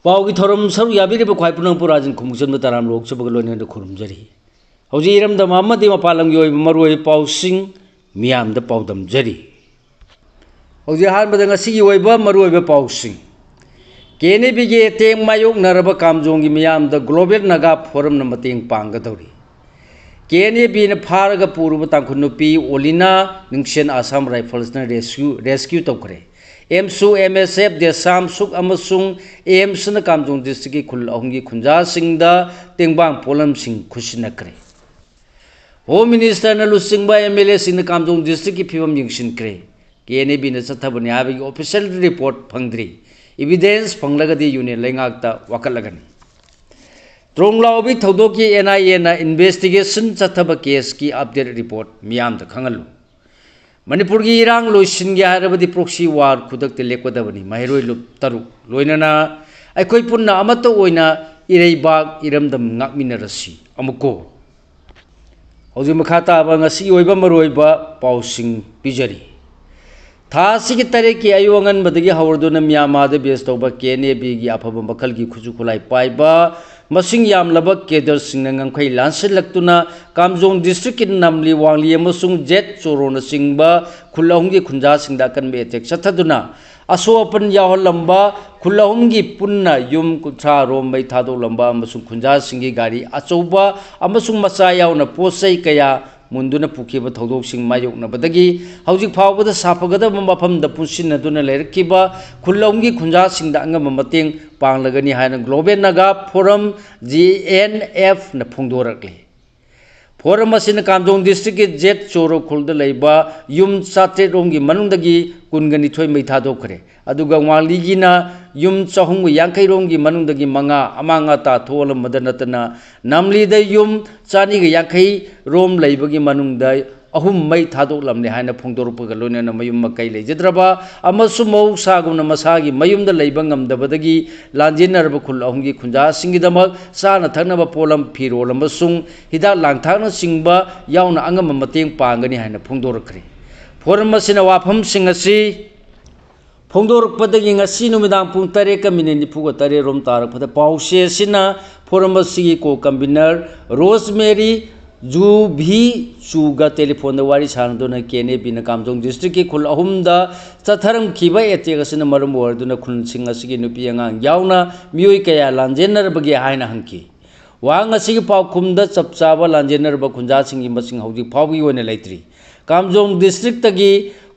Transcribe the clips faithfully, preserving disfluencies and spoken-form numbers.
ꯄꯥꯎꯒꯤ ꯊꯧꯔꯝ ꯁꯔꯨꯛ ꯌꯥꯕꯤꯔꯤꯕ ꯈ꯭ꯋꯥꯏ ꯄꯨꯝꯅꯃꯛꯄꯨ ꯔꯥꯖꯟ ꯈꯨꯃꯨꯛꯆꯟꯕ ꯇꯔꯥꯝ ꯂꯣꯛꯆꯕꯒ ꯂꯣꯏꯅꯅ ꯈꯨꯔꯨꯝꯖꯔꯤ꯫ ꯍꯧꯖꯤꯛ ꯏꯔꯝꯗꯝ ꯑꯃꯗꯤ ꯃꯄꯥꯟ ꯂꯝꯒꯤ ꯑꯣꯏꯕ ꯃꯔꯨꯑꯣꯏꯕ ꯄꯥꯎꯁꯤꯡ ꯃꯤꯌꯥꯝꯗ ꯄꯥꯎꯗꯝꯖꯔꯤ꯫ ꯍꯧꯖꯤꯛ ꯑꯍꯥꯟꯕꯗ ꯉꯁꯤꯒꯤ ꯑꯣꯏꯕ ꯃꯔꯨꯑꯣꯏꯕ ꯄꯥꯎꯁꯤꯡ꯫ ꯀꯦ ꯑꯦꯟ ꯑꯦ ꯕꯤꯒꯤ ꯑꯦꯇꯦꯛ ꯃꯥꯌꯣꯛꯅꯔꯕ ꯀꯥꯝꯖꯣꯡꯒꯤ ꯃꯤꯌꯥꯝꯗ ꯒ꯭ꯂꯣꯕꯦꯜ ꯅꯥꯒꯥ ꯐꯣꯔꯝꯅ ꯃꯇꯦꯡ ꯄꯥꯡꯒꯗꯧꯔꯤ꯫ ꯀꯦ ꯑꯦꯟ ꯑꯦ ꯕꯤꯅ ꯐꯥꯔꯒ ꯄꯨꯔꯨꯕ ꯇꯥꯡꯈꯨꯜ ꯅꯨꯄꯤ ꯑꯣꯂꯤꯅꯥ ꯅꯤꯡꯁꯦꯟ ꯑꯁꯥꯝ ꯔꯥꯏꯐꯜꯁꯅ ꯔꯦꯁꯀ꯭ꯌꯨ, ꯔꯦꯁꯀ꯭ꯌꯨ ꯇꯧꯈ꯭ꯔꯦ꯫ ꯑꯦꯝꯁꯨ, ꯑꯦꯝ ꯑꯦꯁ ꯑꯦꯐ, ꯗꯦꯁꯥꯝ ꯁꯨꯛ ꯑꯃꯁꯨꯡ ꯑꯦꯝꯁꯅ ꯀꯥꯝꯖꯣꯡ ꯗꯤꯁꯇ꯭ꯔꯤꯛꯀꯤ ꯈꯨꯜ ꯑꯍꯨꯝꯒꯤ ꯈꯨꯟꯖꯥꯁꯤꯡꯗ ꯇꯦꯡꯕꯥꯡ ꯄꯣꯠꯂꯝꯁꯤꯡ ꯈꯨꯠꯁꯤꯟꯅꯈ꯭ꯔꯦ꯫ ꯍꯣꯝ ꯃꯤꯅꯤꯁꯇꯔꯅ ꯂꯨꯆꯤꯡꯕ ꯑꯦꯝ ꯑꯦꯜ ꯑꯦꯁꯤꯡꯅ ꯀꯥꯝꯖꯣꯡ ꯗꯤꯁꯇ꯭ꯔꯤꯛꯀꯤ ꯐꯤꯕꯝ ꯌꯦꯡꯁꯤꯟꯈ꯭ꯔꯦ꯫ ꯀꯦ ꯑꯦꯟ ꯑꯦ ꯕꯤꯅ ꯆꯠꯊꯕꯅꯤ ꯍꯥꯏꯕꯒꯤ ꯑꯣꯐꯤꯁꯤꯌꯦꯜ ꯔꯤꯄꯣꯔꯠ ꯐꯪꯗ꯭ꯔꯤ꯫ ꯏꯕꯤꯗꯦꯟꯁ ꯐꯪꯂꯒꯗꯤ ꯌꯨꯅꯤꯌꯟ ꯂꯩꯉꯥꯛꯇ ꯋꯥꯀꯠꯂꯒꯅꯤ꯫ ꯇ꯭ꯔꯣꯡꯂꯥꯎꯕꯤ ꯊꯧꯗꯣꯛꯀꯤ ꯑꯦꯟ ꯑꯥꯏ ꯑꯦꯅ ꯏꯟꯚꯦꯁꯇꯤꯒꯦꯁꯟ ꯆꯠꯊꯕ ꯀꯦꯁꯀꯤ ꯑꯞꯗꯦꯠ ꯔꯤꯄꯣꯔꯠ ꯃꯤꯌꯥꯝꯗ ꯈꯪꯍꯜꯂꯨ꯫ ꯃꯅꯤꯄꯨꯔꯒꯤ ꯏꯔꯥꯡ ꯂꯣꯏꯁꯤꯟꯒꯦ ꯍꯥꯏꯔꯕꯗꯤ ꯄ꯭ꯔꯣꯛꯁꯤ ꯋꯥꯔ ꯈꯨꯗꯛꯇ ꯂꯦꯞꯀꯗꯕꯅꯤ꯫ ꯃꯍꯩꯔꯣꯏ ꯂꯨꯞ ꯇꯔꯨꯛ ꯂꯣꯏꯅꯅ ꯑꯩꯈꯣꯏ ꯄꯨꯟꯅ ꯑꯃꯠꯇ ꯑꯣꯏꯅ ꯏꯔꯩꯕꯥꯛ ꯏꯔꯝꯗꯝ ꯉꯥꯛꯃꯤꯟꯅꯔꯁꯤ꯫ ꯑꯃꯨꯛꯀꯣ꯫ ꯍꯧꯖꯤꯛ ꯃꯈꯥ ꯇꯥꯕ ꯉꯁꯤꯒꯤ ꯑꯣꯏꯕ ꯃꯔꯨꯑꯣꯏꯕ ꯄꯥꯎꯁꯤꯡ ꯄꯤꯖꯔꯤ꯫ ꯊꯥ ꯑꯁꯤꯒꯤ ꯇꯔꯦꯠꯀꯤ ꯑꯌꯨꯛ ꯑꯉꯟꯕꯗꯒꯤ ꯍꯧꯔꯗꯨꯅ ꯃ꯭ꯌꯥꯟꯃꯥꯔꯗ ꯕꯦꯁ ꯇꯧꯕ ꯀꯦ ꯑꯦꯟ ꯑꯦ ꯕꯤꯒꯤ ꯑꯐꯕ ꯃꯈꯜꯒꯤ ꯈꯨꯠꯁꯨ ꯈꯨꯠꯂꯥꯏ ꯄꯥꯏꯕ ꯃꯁꯤꯡ ꯌꯥꯝꯂꯕ ꯀꯦꯗꯔꯁꯤꯡꯅ ꯉꯝꯈꯩ ꯂꯥꯟꯁꯤꯜꯂꯛꯇꯨꯅ ꯀꯥꯝꯖꯣꯡ ꯗꯤꯁꯇ꯭ꯔꯤꯛꯀꯤ ꯅꯝꯂꯤ, ꯋꯥꯡꯂꯤ ꯑꯃꯁꯨꯡ ꯖꯦꯠ ꯆꯣꯔꯣꯅꯆꯤꯡꯕ ꯈꯨꯜ ꯑꯍꯨꯝꯒꯤ ꯈꯨꯟꯖꯥꯁꯤꯡꯗ ꯑꯀꯟꯕ ꯑꯦꯇꯦꯛ ꯆꯠꯊꯗꯨꯅ ꯑꯁꯣꯛ ꯑꯄꯟ ꯌꯥꯎꯍꯜꯂꯝꯕ ꯈꯨꯜ ꯑꯍꯨꯝꯒꯤ ꯄꯨꯟꯅ ꯌꯨꯝ ꯀꯨꯟꯊ꯭ꯔꯥ ꯔꯣꯝ ꯃꯩ ꯊꯥꯗꯣꯛꯂꯝꯕ ꯑꯃꯁꯨꯡ ꯈꯨꯟꯖꯥꯁꯤꯡꯒꯤ ꯒꯥꯔꯤ ꯑꯆꯧꯕ ꯑꯃꯁꯨꯡ ꯃꯆꯥ ꯌꯥꯎꯅ ꯄꯣꯠ ꯆꯩ ꯀꯌꯥ ꯃꯨꯟꯗꯨꯅ ꯄꯨꯈꯤꯕ ꯊꯧꯗꯣꯛꯁꯤꯡ ꯃꯥꯌꯣꯛꯅꯕꯗꯒꯤ ꯍꯧꯖꯤꯛ ꯐꯥꯎꯕꯗ ꯁꯥꯐꯒꯗꯕ ꯃꯐꯝꯗ ꯄꯨꯟꯁꯤꯟꯅꯗꯨꯅ ꯂꯩꯔꯛꯈꯤꯕ ꯈꯨꯜ ꯑꯍꯨꯝꯒꯤ ꯈꯨꯟꯖꯥꯁꯤꯡꯗ ꯑꯉꯝꯕ ꯃꯇꯦꯡ ꯄꯥꯡꯂꯒꯅꯤ ꯍꯥꯏꯅ global Naga forum, G N ꯑꯦꯐꯅ ꯐꯣꯡꯗꯣꯔꯛꯂꯤ꯫ ꯐꯣꯔꯝ ꯑꯁꯤꯅ ꯀꯥꯝꯖꯣꯡ ꯗꯤꯁꯇ꯭ꯔꯤꯛꯀꯤ ꯖꯦꯠ ꯆꯣꯔꯣ ꯈꯨꯜꯗ ꯂꯩꯕ ꯌꯨꯝ ꯆꯥꯇ꯭ꯔꯦꯠ ꯔꯣꯝꯒꯤ ꯃꯅꯨꯡꯗꯒꯤ ꯀꯨꯟꯒ ꯅꯤꯊꯣꯏ ꯃꯩ ꯊꯥꯗꯣꯛꯈ꯭ꯔꯦ꯫ ꯑꯗꯨꯒ ꯋꯥꯡꯂꯤꯒꯤꯅ ꯌꯨꯝ ꯆꯍꯨꯝꯒ ꯌꯥꯡꯈꯩ ꯔꯣꯝꯒꯤ ꯃꯅꯨꯡꯗꯒꯤ ꯃꯉꯥ ꯑꯃꯥꯡ ꯑꯇꯥ ꯊꯣꯛꯍꯜꯂꯝꯕꯗ ꯅꯠꯇꯅ ꯅꯝꯂꯤꯗ ꯌꯨꯝ ꯆꯅꯤꯒ ꯌꯥꯡꯈꯩ ꯔꯣꯝ ꯂꯩꯕꯒꯤ ꯃꯅꯨꯡꯗ ꯑꯍꯨꯝ ꯃꯩ ꯊꯥꯗꯣꯛꯂꯝꯂꯦ ꯍꯥꯏꯅ ꯐꯣꯡꯗꯣꯔꯛꯄꯒ ꯂꯣꯏꯅꯅ ꯃꯌꯨꯝ ꯃꯀꯩ ꯂꯩꯖꯗ꯭ꯔꯕ ꯑꯃꯁꯨꯡ ꯃꯍꯧꯁꯥꯒꯨꯝꯅ ꯃꯁꯥꯒꯤ ꯃꯌꯨꯝꯗ ꯂꯩꯕ ꯉꯝꯗꯕꯗꯒꯤ ꯂꯥꯟꯖꯦꯟꯅꯔꯕ ꯈꯨꯜ ꯑꯍꯨꯝꯒꯤ ꯈꯨꯟꯖꯥꯁꯤꯡꯒꯤꯗꯃꯛ ꯆꯥꯅ ꯊꯛꯅꯕ ꯄꯣꯠꯂꯝ, ꯐꯤꯔꯣꯜ ꯑꯃꯁꯨꯡ ꯍꯤꯗꯥꯛ ꯂꯥꯡꯊꯛꯅꯆꯤꯡꯕ ꯌꯥꯎꯅ ꯑꯉꯝꯕ ꯃꯇꯦꯡ ꯄꯥꯡꯒꯅꯤ ꯍꯥꯏꯅ ꯐꯣꯡꯗꯣꯔꯛꯈ꯭ꯔꯦ꯫ ꯐꯣꯔꯝ ꯑꯁꯤꯅ ꯋꯥꯐꯝꯁꯤꯡ ꯑꯁꯤ ꯐꯣꯡꯗꯣꯔꯛꯄꯗꯒꯤ ꯉꯁꯤ ꯅꯨꯃꯤꯗꯥꯡ ꯄꯨꯡ ꯇꯔꯦꯠꯀ ꯃꯤꯅꯤꯠ ꯅꯤꯐꯨꯒ ꯇꯔꯦꯠ ꯔꯣꯝ ꯇꯥꯔꯛꯄꯗ ꯄꯥꯎꯆꯦ ꯑꯁꯤꯅ ꯐꯣꯔꯝ ꯑꯁꯤꯒꯤ ꯀꯣ ꯀꯟꯚꯤꯅꯔ ꯔꯣꯁꯃꯦꯔꯤ ꯖꯨꯚꯤ ꯆꯨꯒ ꯇꯦꯂꯤꯐꯣꯟꯗ ꯋꯥꯔꯤ ꯁꯥꯟꯅꯗꯨꯅ ꯀꯦ ꯑꯦꯟ ꯑꯦ ꯕꯤꯅ ꯀꯥꯝꯖꯣꯡ ꯗꯤꯁꯇ꯭ꯔꯤꯛꯀꯤ ꯈꯨꯜ ꯑꯍꯨꯝꯗ ꯆꯠꯊꯔꯝꯈꯤꯕ ꯑꯦꯇꯦꯛ ꯑꯁꯤꯅ ꯃꯔꯝ ꯑꯣꯏꯔꯗꯨꯅ ꯈꯨꯜꯁꯤꯡ ꯑꯁꯤꯒꯤ ꯅꯨꯄꯤ ꯑꯉꯥꯡ ꯌꯥꯎꯅ ꯃꯤꯑꯣꯏ ꯀꯌꯥ ꯂꯥꯟꯖꯦꯟꯅꯔꯕꯒꯦ ꯍꯥꯏꯅ ꯍꯪꯈꯤ꯫ ꯋꯥꯍꯪ ꯑꯁꯤꯒꯤ ꯄꯥꯎꯈꯨꯝꯗ ꯆꯞ ꯆꯥꯕ ꯂꯥꯟꯖꯦꯟꯅꯔꯕ ꯈꯨꯟꯖꯥꯁꯤꯡꯒꯤ ꯃꯁꯤꯡ ꯍꯧꯖꯤꯛ ꯐꯥꯎꯕꯒꯤ ꯑꯣꯏꯅ ꯂꯩꯇ꯭ꯔꯤ꯫ ꯀꯥꯝꯖꯣꯡ ꯗꯤꯁꯇ꯭ꯔꯤꯛꯇꯒꯤ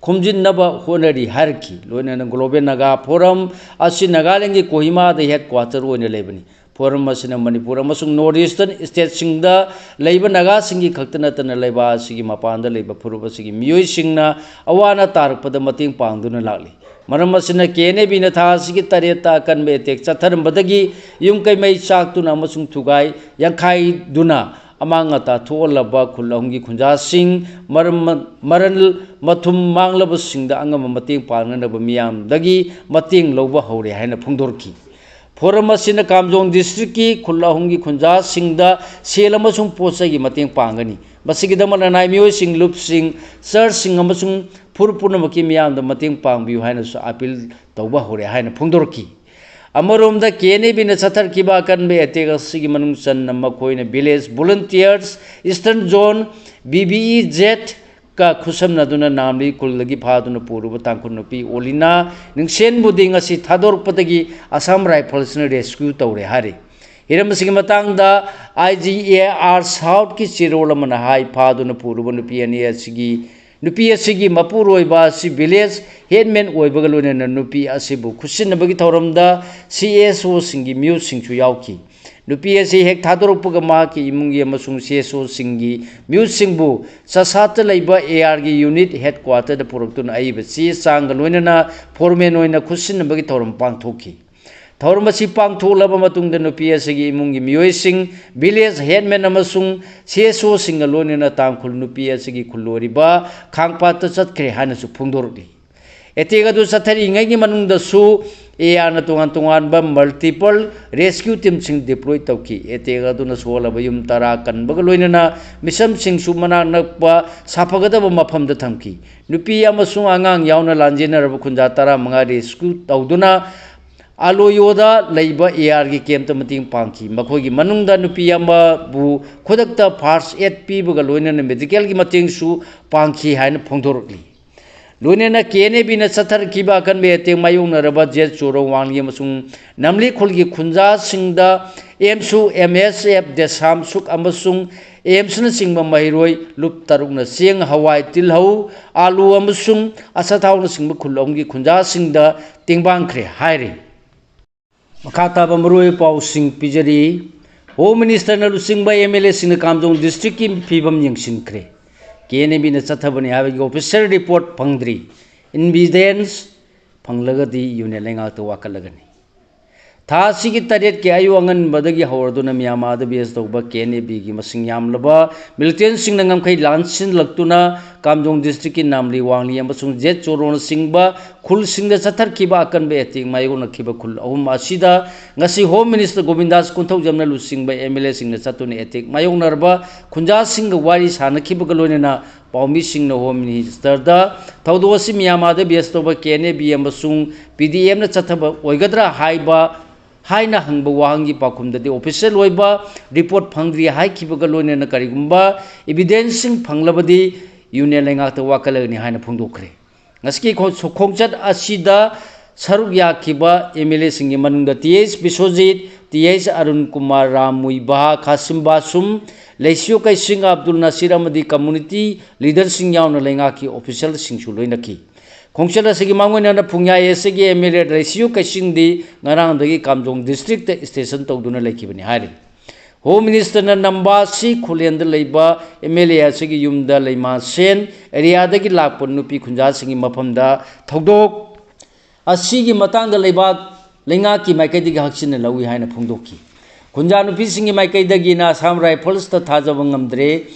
ꯈꯣꯝꯖꯤꯟꯅꯕ ꯍꯣꯠꯅꯔꯤ ꯍꯥꯏꯔꯛꯈꯤ꯫ ꯂꯣꯏꯅꯅ ꯒ꯭ꯂꯣꯕꯦꯜ ꯅꯥꯒꯥ ꯐꯣꯔꯝ ꯑꯁꯤ ꯅꯥꯒꯥꯂꯦꯟꯒꯤ ꯀꯣꯍꯤꯃꯥꯗ ꯍꯦꯗ ꯀ꯭ꯋꯥꯇꯔ ꯑꯣꯏꯅ ꯂꯩꯕꯅꯤ꯫ ꯐꯣꯔꯝ ꯑꯁꯤꯅ ꯃꯅꯤꯄꯨꯔ ꯑꯃꯁꯨꯡ ꯅꯣꯔꯠ ꯏꯁꯇꯔꯟ ꯁ꯭ꯇꯦꯠꯁꯤꯡꯗ ꯂꯩꯕ ꯅꯥꯒꯥꯁꯤꯡꯒꯤ ꯈꯛꯇ ꯅꯠꯇꯅ ꯂꯩꯕꯥꯛ ꯑꯁꯤꯒꯤ ꯃꯄꯥꯟꯗ ꯂꯩꯕ ꯐꯨꯔꯨꯞ ꯑꯁꯤꯒꯤ ꯃꯤꯑꯣꯏꯁꯤꯡꯅ ꯑꯋꯥ ꯑꯅꯥ ꯇꯥꯔꯛꯄꯗ ꯃꯇꯦꯡ ꯄꯥꯡꯗꯨꯅ ꯂꯥꯛꯂꯤ꯫ ꯃꯔꯝ ꯑꯁꯤꯅ ꯀꯦ ꯑꯦꯟ ꯑꯦ ꯕꯤꯅ ꯊꯥ ꯑꯁꯤꯒꯤ ꯇꯔꯦꯠꯇ ꯑꯀꯟꯕ ꯑꯦꯇꯦꯛ ꯆꯠꯊꯔꯝꯕꯗꯒꯤ ꯌꯨꯝ ꯀꯩ ꯃꯩ ꯆꯥꯛꯇꯨꯅ ꯑꯃꯁꯨꯡ ꯊꯨꯒꯥꯏ ꯌꯥꯡꯈꯥꯏꯗꯨꯅ ꯑꯃꯥꯡ ꯑꯇꯥ ꯊꯣꯛꯍꯜꯂꯕ ꯈꯨꯜ ꯑꯍꯨꯝꯒꯤ ꯈꯨꯟꯖꯥꯁꯤꯡ, ꯃꯔꯝ-, ꯃꯔꯜ ꯃꯊꯨꯝ ꯃꯥꯡꯂꯕꯁꯤꯡꯗ ꯑꯉꯝꯕ ꯃꯇꯦꯡ ꯄꯥꯡꯅꯅꯕ ꯃꯤꯌꯥꯝꯗꯒꯤ ꯃꯇꯦꯡ ꯂꯧꯕ ꯍꯧꯔꯦ ꯍꯥꯏꯅ ꯐꯣꯡꯗꯣꯔꯛꯈꯤ꯫ ꯐꯣꯔꯝ ꯑꯁꯤꯅ ꯀꯥꯝꯖꯣꯡ ꯗꯤꯁꯇ꯭ꯔꯤꯛꯀꯤ ꯈꯨꯜ ꯑꯍꯨꯝꯒꯤ ꯈꯨꯟꯖꯥꯁꯤꯡꯗ ꯁꯦꯜ ꯑꯃꯁꯨꯡ ꯄꯣꯠ ꯆꯩꯒꯤ ꯃꯇꯦꯡ ꯄꯥꯡꯒꯅꯤ꯫ ꯃꯁꯤꯒꯤꯗꯃꯛ ꯂꯅꯥꯏ ꯃꯤꯑꯣꯏꯁꯤꯡ, ꯂꯨꯞꯁꯤꯡ, ꯆꯔꯆꯁꯤꯡ ꯑꯃꯁꯨꯡ ꯐꯨꯔꯨꯞ ꯄꯨꯝꯅꯃꯛꯀꯤ ꯃꯤꯌꯥꯝꯗ ꯃꯇꯦꯡ ꯄꯥꯡꯕꯤꯌꯨ ꯍꯥꯏꯅꯁꯨ ꯑꯥꯄꯤꯜ ꯇꯧꯕ ꯍꯧꯔꯦ ꯍꯥꯏꯅ ꯐꯣꯡꯗꯣꯔꯛꯈꯤ꯫ ꯑꯃꯔꯣꯝꯗ ꯀꯦ ꯑꯦꯟ ꯑꯦ ꯕꯤꯅ ꯆꯠꯊꯔꯛꯈꯤꯕ ꯑꯀꯟꯕ ꯑꯦꯇꯦꯛ ꯑꯁꯤꯒꯤ ꯃꯅꯨꯡ ꯆꯟꯅ ꯃꯈꯣꯏꯅ village volunteers, eastern zone, B B E Z, ꯀ ꯈꯨꯠꯁꯝꯅꯗꯨꯅ ꯅꯥꯝꯂꯤ ꯈꯨꯜꯗꯒꯤ ꯐꯥꯗꯨꯅ ꯄꯨꯔꯨꯕ ꯇꯥꯡꯈꯨꯜ ꯅꯨꯄꯤ ꯑꯣꯂꯤꯅꯥ ꯅꯤꯡꯁꯦꯟꯕꯨꯗꯤ ꯉꯁꯤ ꯊꯥꯗꯣꯔꯛꯄꯗꯒꯤ ꯑꯁꯥꯝ ꯔꯥꯏꯐꯜꯁꯅ ꯔꯦꯁꯀ꯭ꯌꯨ ꯇꯧꯔꯦ ꯍꯥꯏꯔꯤ꯫ ꯍꯤꯔꯝ ꯑꯁꯤꯒꯤ ꯃꯇꯥꯡꯗ ꯑꯥꯏ ꯖꯤ ꯑꯦ ꯑꯥꯔ ꯁꯥꯎꯠꯀꯤ ꯆꯦꯔꯣꯜ ꯑꯃꯅ ꯍꯥꯏ, ꯐꯥꯗꯨꯅ ꯄꯨꯔꯨꯕ ꯅꯨꯄꯤ ꯑꯅꯤ ꯑꯁꯤꯒꯤ, ꯅꯨꯄꯤ ꯑꯁꯤꯒꯤ ꯃꯄꯨꯔꯣꯏꯕ ꯑꯁꯤ ꯚꯤꯂꯦꯖ ꯍꯦꯗꯃꯦꯟ ꯑꯣꯏꯕꯒ ꯂꯣꯏꯅꯅ ꯅꯨꯄꯤ ꯑꯁꯤꯕꯨ ꯈꯨꯠꯁꯤꯟꯅꯕꯒꯤ ꯊꯧꯔꯝꯗ ꯁꯤ ꯑꯦꯁ ꯑꯣꯁꯤꯡꯒꯤ ꯃꯤꯑꯣꯏꯁꯤꯡꯁꯨ ꯌꯥꯎꯈꯤ꯫ ꯅꯨꯄꯤ ꯑꯁꯤ ꯍꯦꯛ ꯊꯥꯗꯣꯔꯛꯄꯒ ꯃꯍꯥꯛꯀꯤ ꯏꯃꯨꯡꯒꯤ ꯑꯃꯁꯨꯡ ꯁꯤ ꯑꯦꯁ ꯑꯣꯁꯤꯡꯒꯤ ꯃꯤꯑꯣꯏꯁꯤꯡꯕꯨ ꯆꯁꯥꯠꯇ ꯂꯩꯕ ꯑꯦ ꯑꯥꯔꯒꯤ ꯌꯨꯅꯤꯠ ꯍꯦꯗꯀ꯭ꯋꯥꯇꯔꯗ ꯄꯨꯔꯛꯇꯨꯅ ꯑꯏꯕ ꯆꯦ ꯆꯥꯡꯒ ꯂꯣꯏꯅꯅ ꯐꯣꯔꯃꯦꯟ ꯑꯣꯏꯅ ꯈꯨꯠꯁꯤꯟꯅꯕꯒꯤ ꯊꯧꯔꯝ ꯄꯥꯡꯊꯣꯛꯈꯤ꯫ ꯊꯧꯔꯝ ꯑꯁꯤ ꯄꯥꯡꯊꯣꯛꯂꯕ ꯃꯇꯨꯡꯗ ꯅꯨꯄꯤ ꯑꯁꯤꯒꯤ ꯏꯃꯨꯡꯒꯤ ꯃꯤꯑꯣꯏꯁꯤꯡ, ꯚꯤꯂꯦꯖ ꯍꯦꯗꯃꯦꯟ ꯑꯃꯁꯨꯡ ꯁꯤ ꯑꯦꯁ ꯑꯣꯁꯤꯡꯒ ꯂꯣꯏꯅꯅ ꯇꯥꯡꯈꯨꯜ ꯅꯨꯄꯤ ꯑꯁꯤꯒꯤ ꯈꯨꯜꯂꯣꯏꯔꯤꯕ ꯈꯥꯡꯄꯥꯠꯇ ꯆꯠꯈ꯭ꯔꯦ ꯍꯥꯏꯅꯁꯨ ꯐꯣꯡꯗꯣꯔꯛꯂꯤ꯫ ꯑꯦꯇꯦꯛ ꯑꯗꯨ ꯆꯠꯊꯔꯤꯉꯩꯒꯤ ꯃꯅꯨꯡꯗꯁꯨ ꯑꯦ ꯑꯥꯔꯅ ꯇꯣꯉꯥꯟ ꯇꯣꯉꯥꯟꯕ multiple rescue teamꯁꯤꯡ deploy ꯇꯧꯈꯤ꯫ ꯑꯦꯇꯦꯛ ꯑꯗꯨꯅ ꯁꯣꯛꯍꯜꯂꯕ ꯌꯨꯝ ꯇꯔꯥ ꯀꯟꯕꯒ ꯂꯣꯏꯅꯅ ꯃꯤꯁꯝꯁꯤꯡꯁꯨ ꯃꯅꯥꯛ ꯅꯛꯄ ꯁꯥꯐꯒꯗꯕ ꯃꯐꯝꯗ ꯊꯝꯈꯤ꯫ ꯅꯨꯄꯤ ꯑꯃꯁꯨꯡ ꯑꯉꯥꯡ ꯌꯥꯎꯅ ꯂꯥꯟꯖꯦꯟꯅꯔꯕ ꯈꯨꯟꯖꯥ ꯇꯔꯥꯃꯉꯥ rescue ꯇꯧꯗꯨꯅ ꯑꯂꯣꯌꯣꯗ ꯂꯩꯕ ꯑꯦ ꯑꯥꯔꯒꯤ campꯇ ꯃꯇꯦꯡ ꯄꯥꯡꯈꯤ꯫ ꯃꯈꯣꯏꯒꯤ ꯃꯅꯨꯡꯗ ꯅꯨꯄꯤ ꯑꯃꯕꯨ ꯈꯨꯗꯛꯇ first aid ꯄꯤꯕꯒ ꯂꯣꯏꯅꯅ medicalꯒꯤ ꯃꯇꯦꯡꯁꯨ ꯄꯥꯡꯈꯤ ꯍꯥꯏꯅ ꯐꯣꯡꯗꯣꯔꯛꯂꯤ꯫ ꯂꯣꯏꯅꯅ ꯀꯦ ꯑꯦꯟ ꯑꯦ ꯕꯤꯅ ꯆꯠꯊꯔꯛꯈꯤꯕ ꯑꯀꯟꯕ ꯑꯦꯇꯦꯛ ꯃꯥꯌꯣꯛꯅꯔꯕ ꯖꯦꯠ ꯆꯣꯔꯣ ꯋꯥꯡꯂꯤ ꯑꯃꯁꯨꯡ ꯅꯝꯂꯤ ꯈꯨꯜꯒꯤ ꯈꯨꯟꯖꯥꯁꯤꯡꯗ ꯑꯦꯝꯁꯨ, ꯑꯦꯝ ꯑꯦꯁ ꯑꯦꯐ, ꯗꯦꯁꯥꯝ ꯁꯨꯛ ꯑꯃꯁꯨꯡ ꯑꯦꯝꯁꯅꯆꯤꯡꯕ ꯃꯍꯩꯔꯣꯏ ꯂꯨꯞ ꯇꯔꯨꯛꯅ ꯆꯦꯡ, ꯍꯋꯥꯏ, ꯇꯤꯜꯍꯧ, ꯑꯥꯂꯨ ꯑꯃꯁꯨꯡ ꯑꯆꯥꯊꯥꯎꯅꯆꯤꯡꯕ ꯈꯨꯜ ꯑꯍꯨꯝꯒꯤ ꯈꯨꯟꯖꯥꯁꯤꯡꯗ ꯇꯦꯡꯕꯥꯡꯈ꯭ꯔꯦ ꯍꯥꯏꯔꯤ꯫ ꯃꯈꯥ ꯇꯥꯕ ꯃꯔꯨꯑꯣꯏꯕ ꯄꯥꯎꯁꯤꯡ ꯄꯤꯖꯔꯤ꯫ ꯍꯣꯝ ꯃꯤꯅꯤꯁꯇꯔꯅ ꯂꯨꯆꯤꯡꯕ ꯑꯦꯝ ꯑꯦꯜ ꯑꯦꯁꯤꯡꯅ ꯀꯥꯝꯖꯣꯡ ꯗꯤꯁꯇ꯭ꯔꯤꯛꯀꯤ ꯐꯤꯕꯝ ꯌꯦꯡꯁꯤꯟꯈ꯭ꯔꯦ꯫ ꯀꯦ ꯑꯦꯟ ꯑꯦ ꯕꯤꯅ ꯆꯠꯊꯕꯅꯤ ꯍꯥꯏꯕꯒꯤ official report ꯐꯪꯗ꯭ꯔꯤ꯫ Evidence ꯐꯪꯂꯒꯗꯤ ꯌꯨꯅꯤꯌꯟ ꯂꯩꯉꯥꯛꯇ ꯋꯥꯀꯠꯂꯒꯅꯤ꯫ ꯊꯥ ꯑꯁꯤꯒꯤ ꯇꯔꯦꯠꯀꯤ ꯑꯌꯨꯛ ꯑꯉꯟꯕꯗꯒꯤ ꯍꯧꯔꯗꯨꯅ ꯃ꯭ꯌꯥꯟꯃꯥꯔꯗ base ꯇꯧꯕ ꯀꯦ ꯑꯦꯟ ꯑꯦ ꯕꯤꯒꯤ ꯃꯁꯤꯡ ꯌꯥꯝꯂꯕ militantꯁꯤꯡꯅ ꯉꯝꯈꯩ ꯂꯥꯟꯁꯤꯜꯂꯛꯇꯨꯅ ꯀꯥꯝꯖꯣꯡ ꯗꯤꯁꯇ꯭ꯔꯤꯛꯀꯤ ꯅꯥꯝꯂꯤ, ꯋꯥꯡꯂꯤ ꯑꯃꯁꯨꯡ ꯖꯦꯠ ꯆꯣꯔꯣꯅꯆꯤꯡꯕ ꯈꯨꯜꯁꯤꯡꯗ ꯆꯠꯊꯔꯛꯈꯤꯕ ꯑꯀꯟꯕ ꯑꯦꯇꯦꯛ ꯃꯥꯌꯣꯛꯅꯈꯤꯕ ꯈꯨꯜ ꯑꯍꯨꯝ ꯑꯁꯤꯗ ꯉꯁꯤ ꯍꯣꯝ ꯃꯤꯅꯤꯁꯇꯔ ꯒꯣꯕꯤꯟꯗꯥꯁ ꯀꯣꯟꯊꯧꯖꯝꯅ ꯂꯨꯆꯤꯡꯕ ꯑꯦꯝ ꯑꯦꯜ ꯑꯦꯁꯤꯡꯅ ꯆꯠꯇꯨꯅ ꯑꯦꯇꯦꯛ ꯃꯥꯌꯣꯛꯅꯔꯕ ꯈꯨꯟꯖꯥꯁꯤꯡꯒ ꯋꯥꯔꯤ ꯁꯥꯅꯈꯤꯕꯒ ꯂꯣꯏꯅꯅ ꯄꯥꯎꯃꯤꯁꯤꯡꯅ ꯍꯣꯝ ꯃꯤꯅꯤꯁꯇꯔꯗ ꯊꯧꯗꯣꯛ ꯑꯁꯤ ꯃ꯭ꯌꯥꯟꯃꯥꯔꯗ base ꯇꯧꯕ ꯀꯦ ꯑꯦꯟ ꯑꯦ ꯕꯤ ꯑꯃꯁꯨꯡ ꯄꯤ ꯗꯤ ꯑꯦꯝꯅ ꯆꯠꯊꯕ ꯑꯣꯏꯒꯗ꯭ꯔꯥ ꯍꯥꯏꯕ ꯍꯥꯏꯅ ꯍꯪꯕ ꯋꯥꯍꯪꯒꯤ ꯄꯥꯎꯈꯨꯝꯗꯗꯤ official ꯑꯣꯏꯕ report ꯐꯪꯗ꯭ꯔꯤ ꯍꯥꯏꯈꯤꯕꯒ ꯂꯣꯏꯅꯅ ꯀꯔꯤꯒꯨꯝꯕ evidenceꯁꯤꯡ ꯐꯪꯂꯕꯗꯤ ꯌꯨꯅꯤꯌꯟ ꯂꯩꯉꯥꯛꯇ ꯋꯥꯀꯠꯂꯒꯅꯤ ꯍꯥꯏꯅ ꯐꯣꯡꯗꯣꯛꯈ꯭ꯔꯦ꯫ ꯉꯁꯤꯒꯤ ꯈꯣ-, ꯈꯣꯡꯆꯠ ꯑꯁꯤꯗ ꯁꯔꯨꯛ ꯌꯥꯈꯤꯕ ꯑꯦꯝ ꯑꯦꯜ ꯑꯦꯁꯤꯡꯒꯤ ꯃꯅꯨꯡꯗ T H Biswajit, T H Arun Kumar, Ram Muivah, Khasim Basum, Leishiyu Keishing, Abdul Nasir ꯑꯃꯗꯤ community leaderꯁꯤꯡ ꯌꯥꯎꯅ ꯂꯩꯉꯥꯛꯀꯤ officialꯁꯤꯡꯁꯨ ꯂꯣꯏꯅꯈꯤ꯫ ꯈꯣꯡꯆꯠ ꯑꯁꯤꯒꯤ ꯃꯥꯡꯑꯣꯏꯅꯅ ꯐꯨꯡꯌꯥ ꯑꯦꯁ ꯑꯦꯒꯤ ꯑꯦꯝ ꯑꯦꯜ ꯑꯦ ꯂꯩꯁꯤꯌꯨ ꯀꯩꯁꯤꯡꯗꯤ ꯉꯔꯥꯡꯗꯒꯤ ꯀꯥꯝꯖꯣꯡ ꯗꯤꯁꯇ꯭ꯔꯤꯛꯇ station ꯇꯧꯗꯨꯅ ꯂꯩꯈꯤꯕꯅꯤ ꯍꯥꯏꯔꯤ꯫ ꯍꯣꯝ ꯃꯤꯅꯤꯁꯇꯔꯅ ꯅꯝꯕꯥꯁꯤ ꯈꯨꯂꯦꯟꯗ ꯂꯩꯕ ꯑꯦꯝ ꯑꯦꯜ ꯑꯦ ꯑꯁꯤꯒꯤ ꯌꯨꯝꯗ ꯂꯩꯃꯥꯁꯦꯟ ꯑꯦꯔꯤꯌꯥꯗꯒꯤ ꯂꯥꯛꯄ ꯅꯨꯄꯤ ꯈꯨꯟꯖꯥꯁꯤꯡꯒꯤ ꯃꯐꯝꯗ ꯊꯧꯗꯣꯛ ꯑꯁꯤꯒꯤ ꯃꯇꯥꯡꯗ ꯂꯩꯕꯥꯛ ꯂꯩꯉꯥꯛꯀꯤ ꯃꯥꯏꯀꯩꯗꯒꯤ ꯍꯛꯆꯤꯟꯅ ꯂꯧꯏ ꯍꯥꯏꯅ ꯐꯣꯡꯗꯣꯛꯈꯤ꯫ ꯈꯨꯟꯖꯥ ꯅꯨꯄꯤꯁꯤꯡꯒꯤ ꯃꯥꯏꯀꯩꯗꯒꯤꯅ ꯑꯁꯥꯝ ꯔꯥꯏꯐꯜꯁꯇ ꯊꯥꯖꯕ ꯉꯝꯗ꯭ꯔꯦ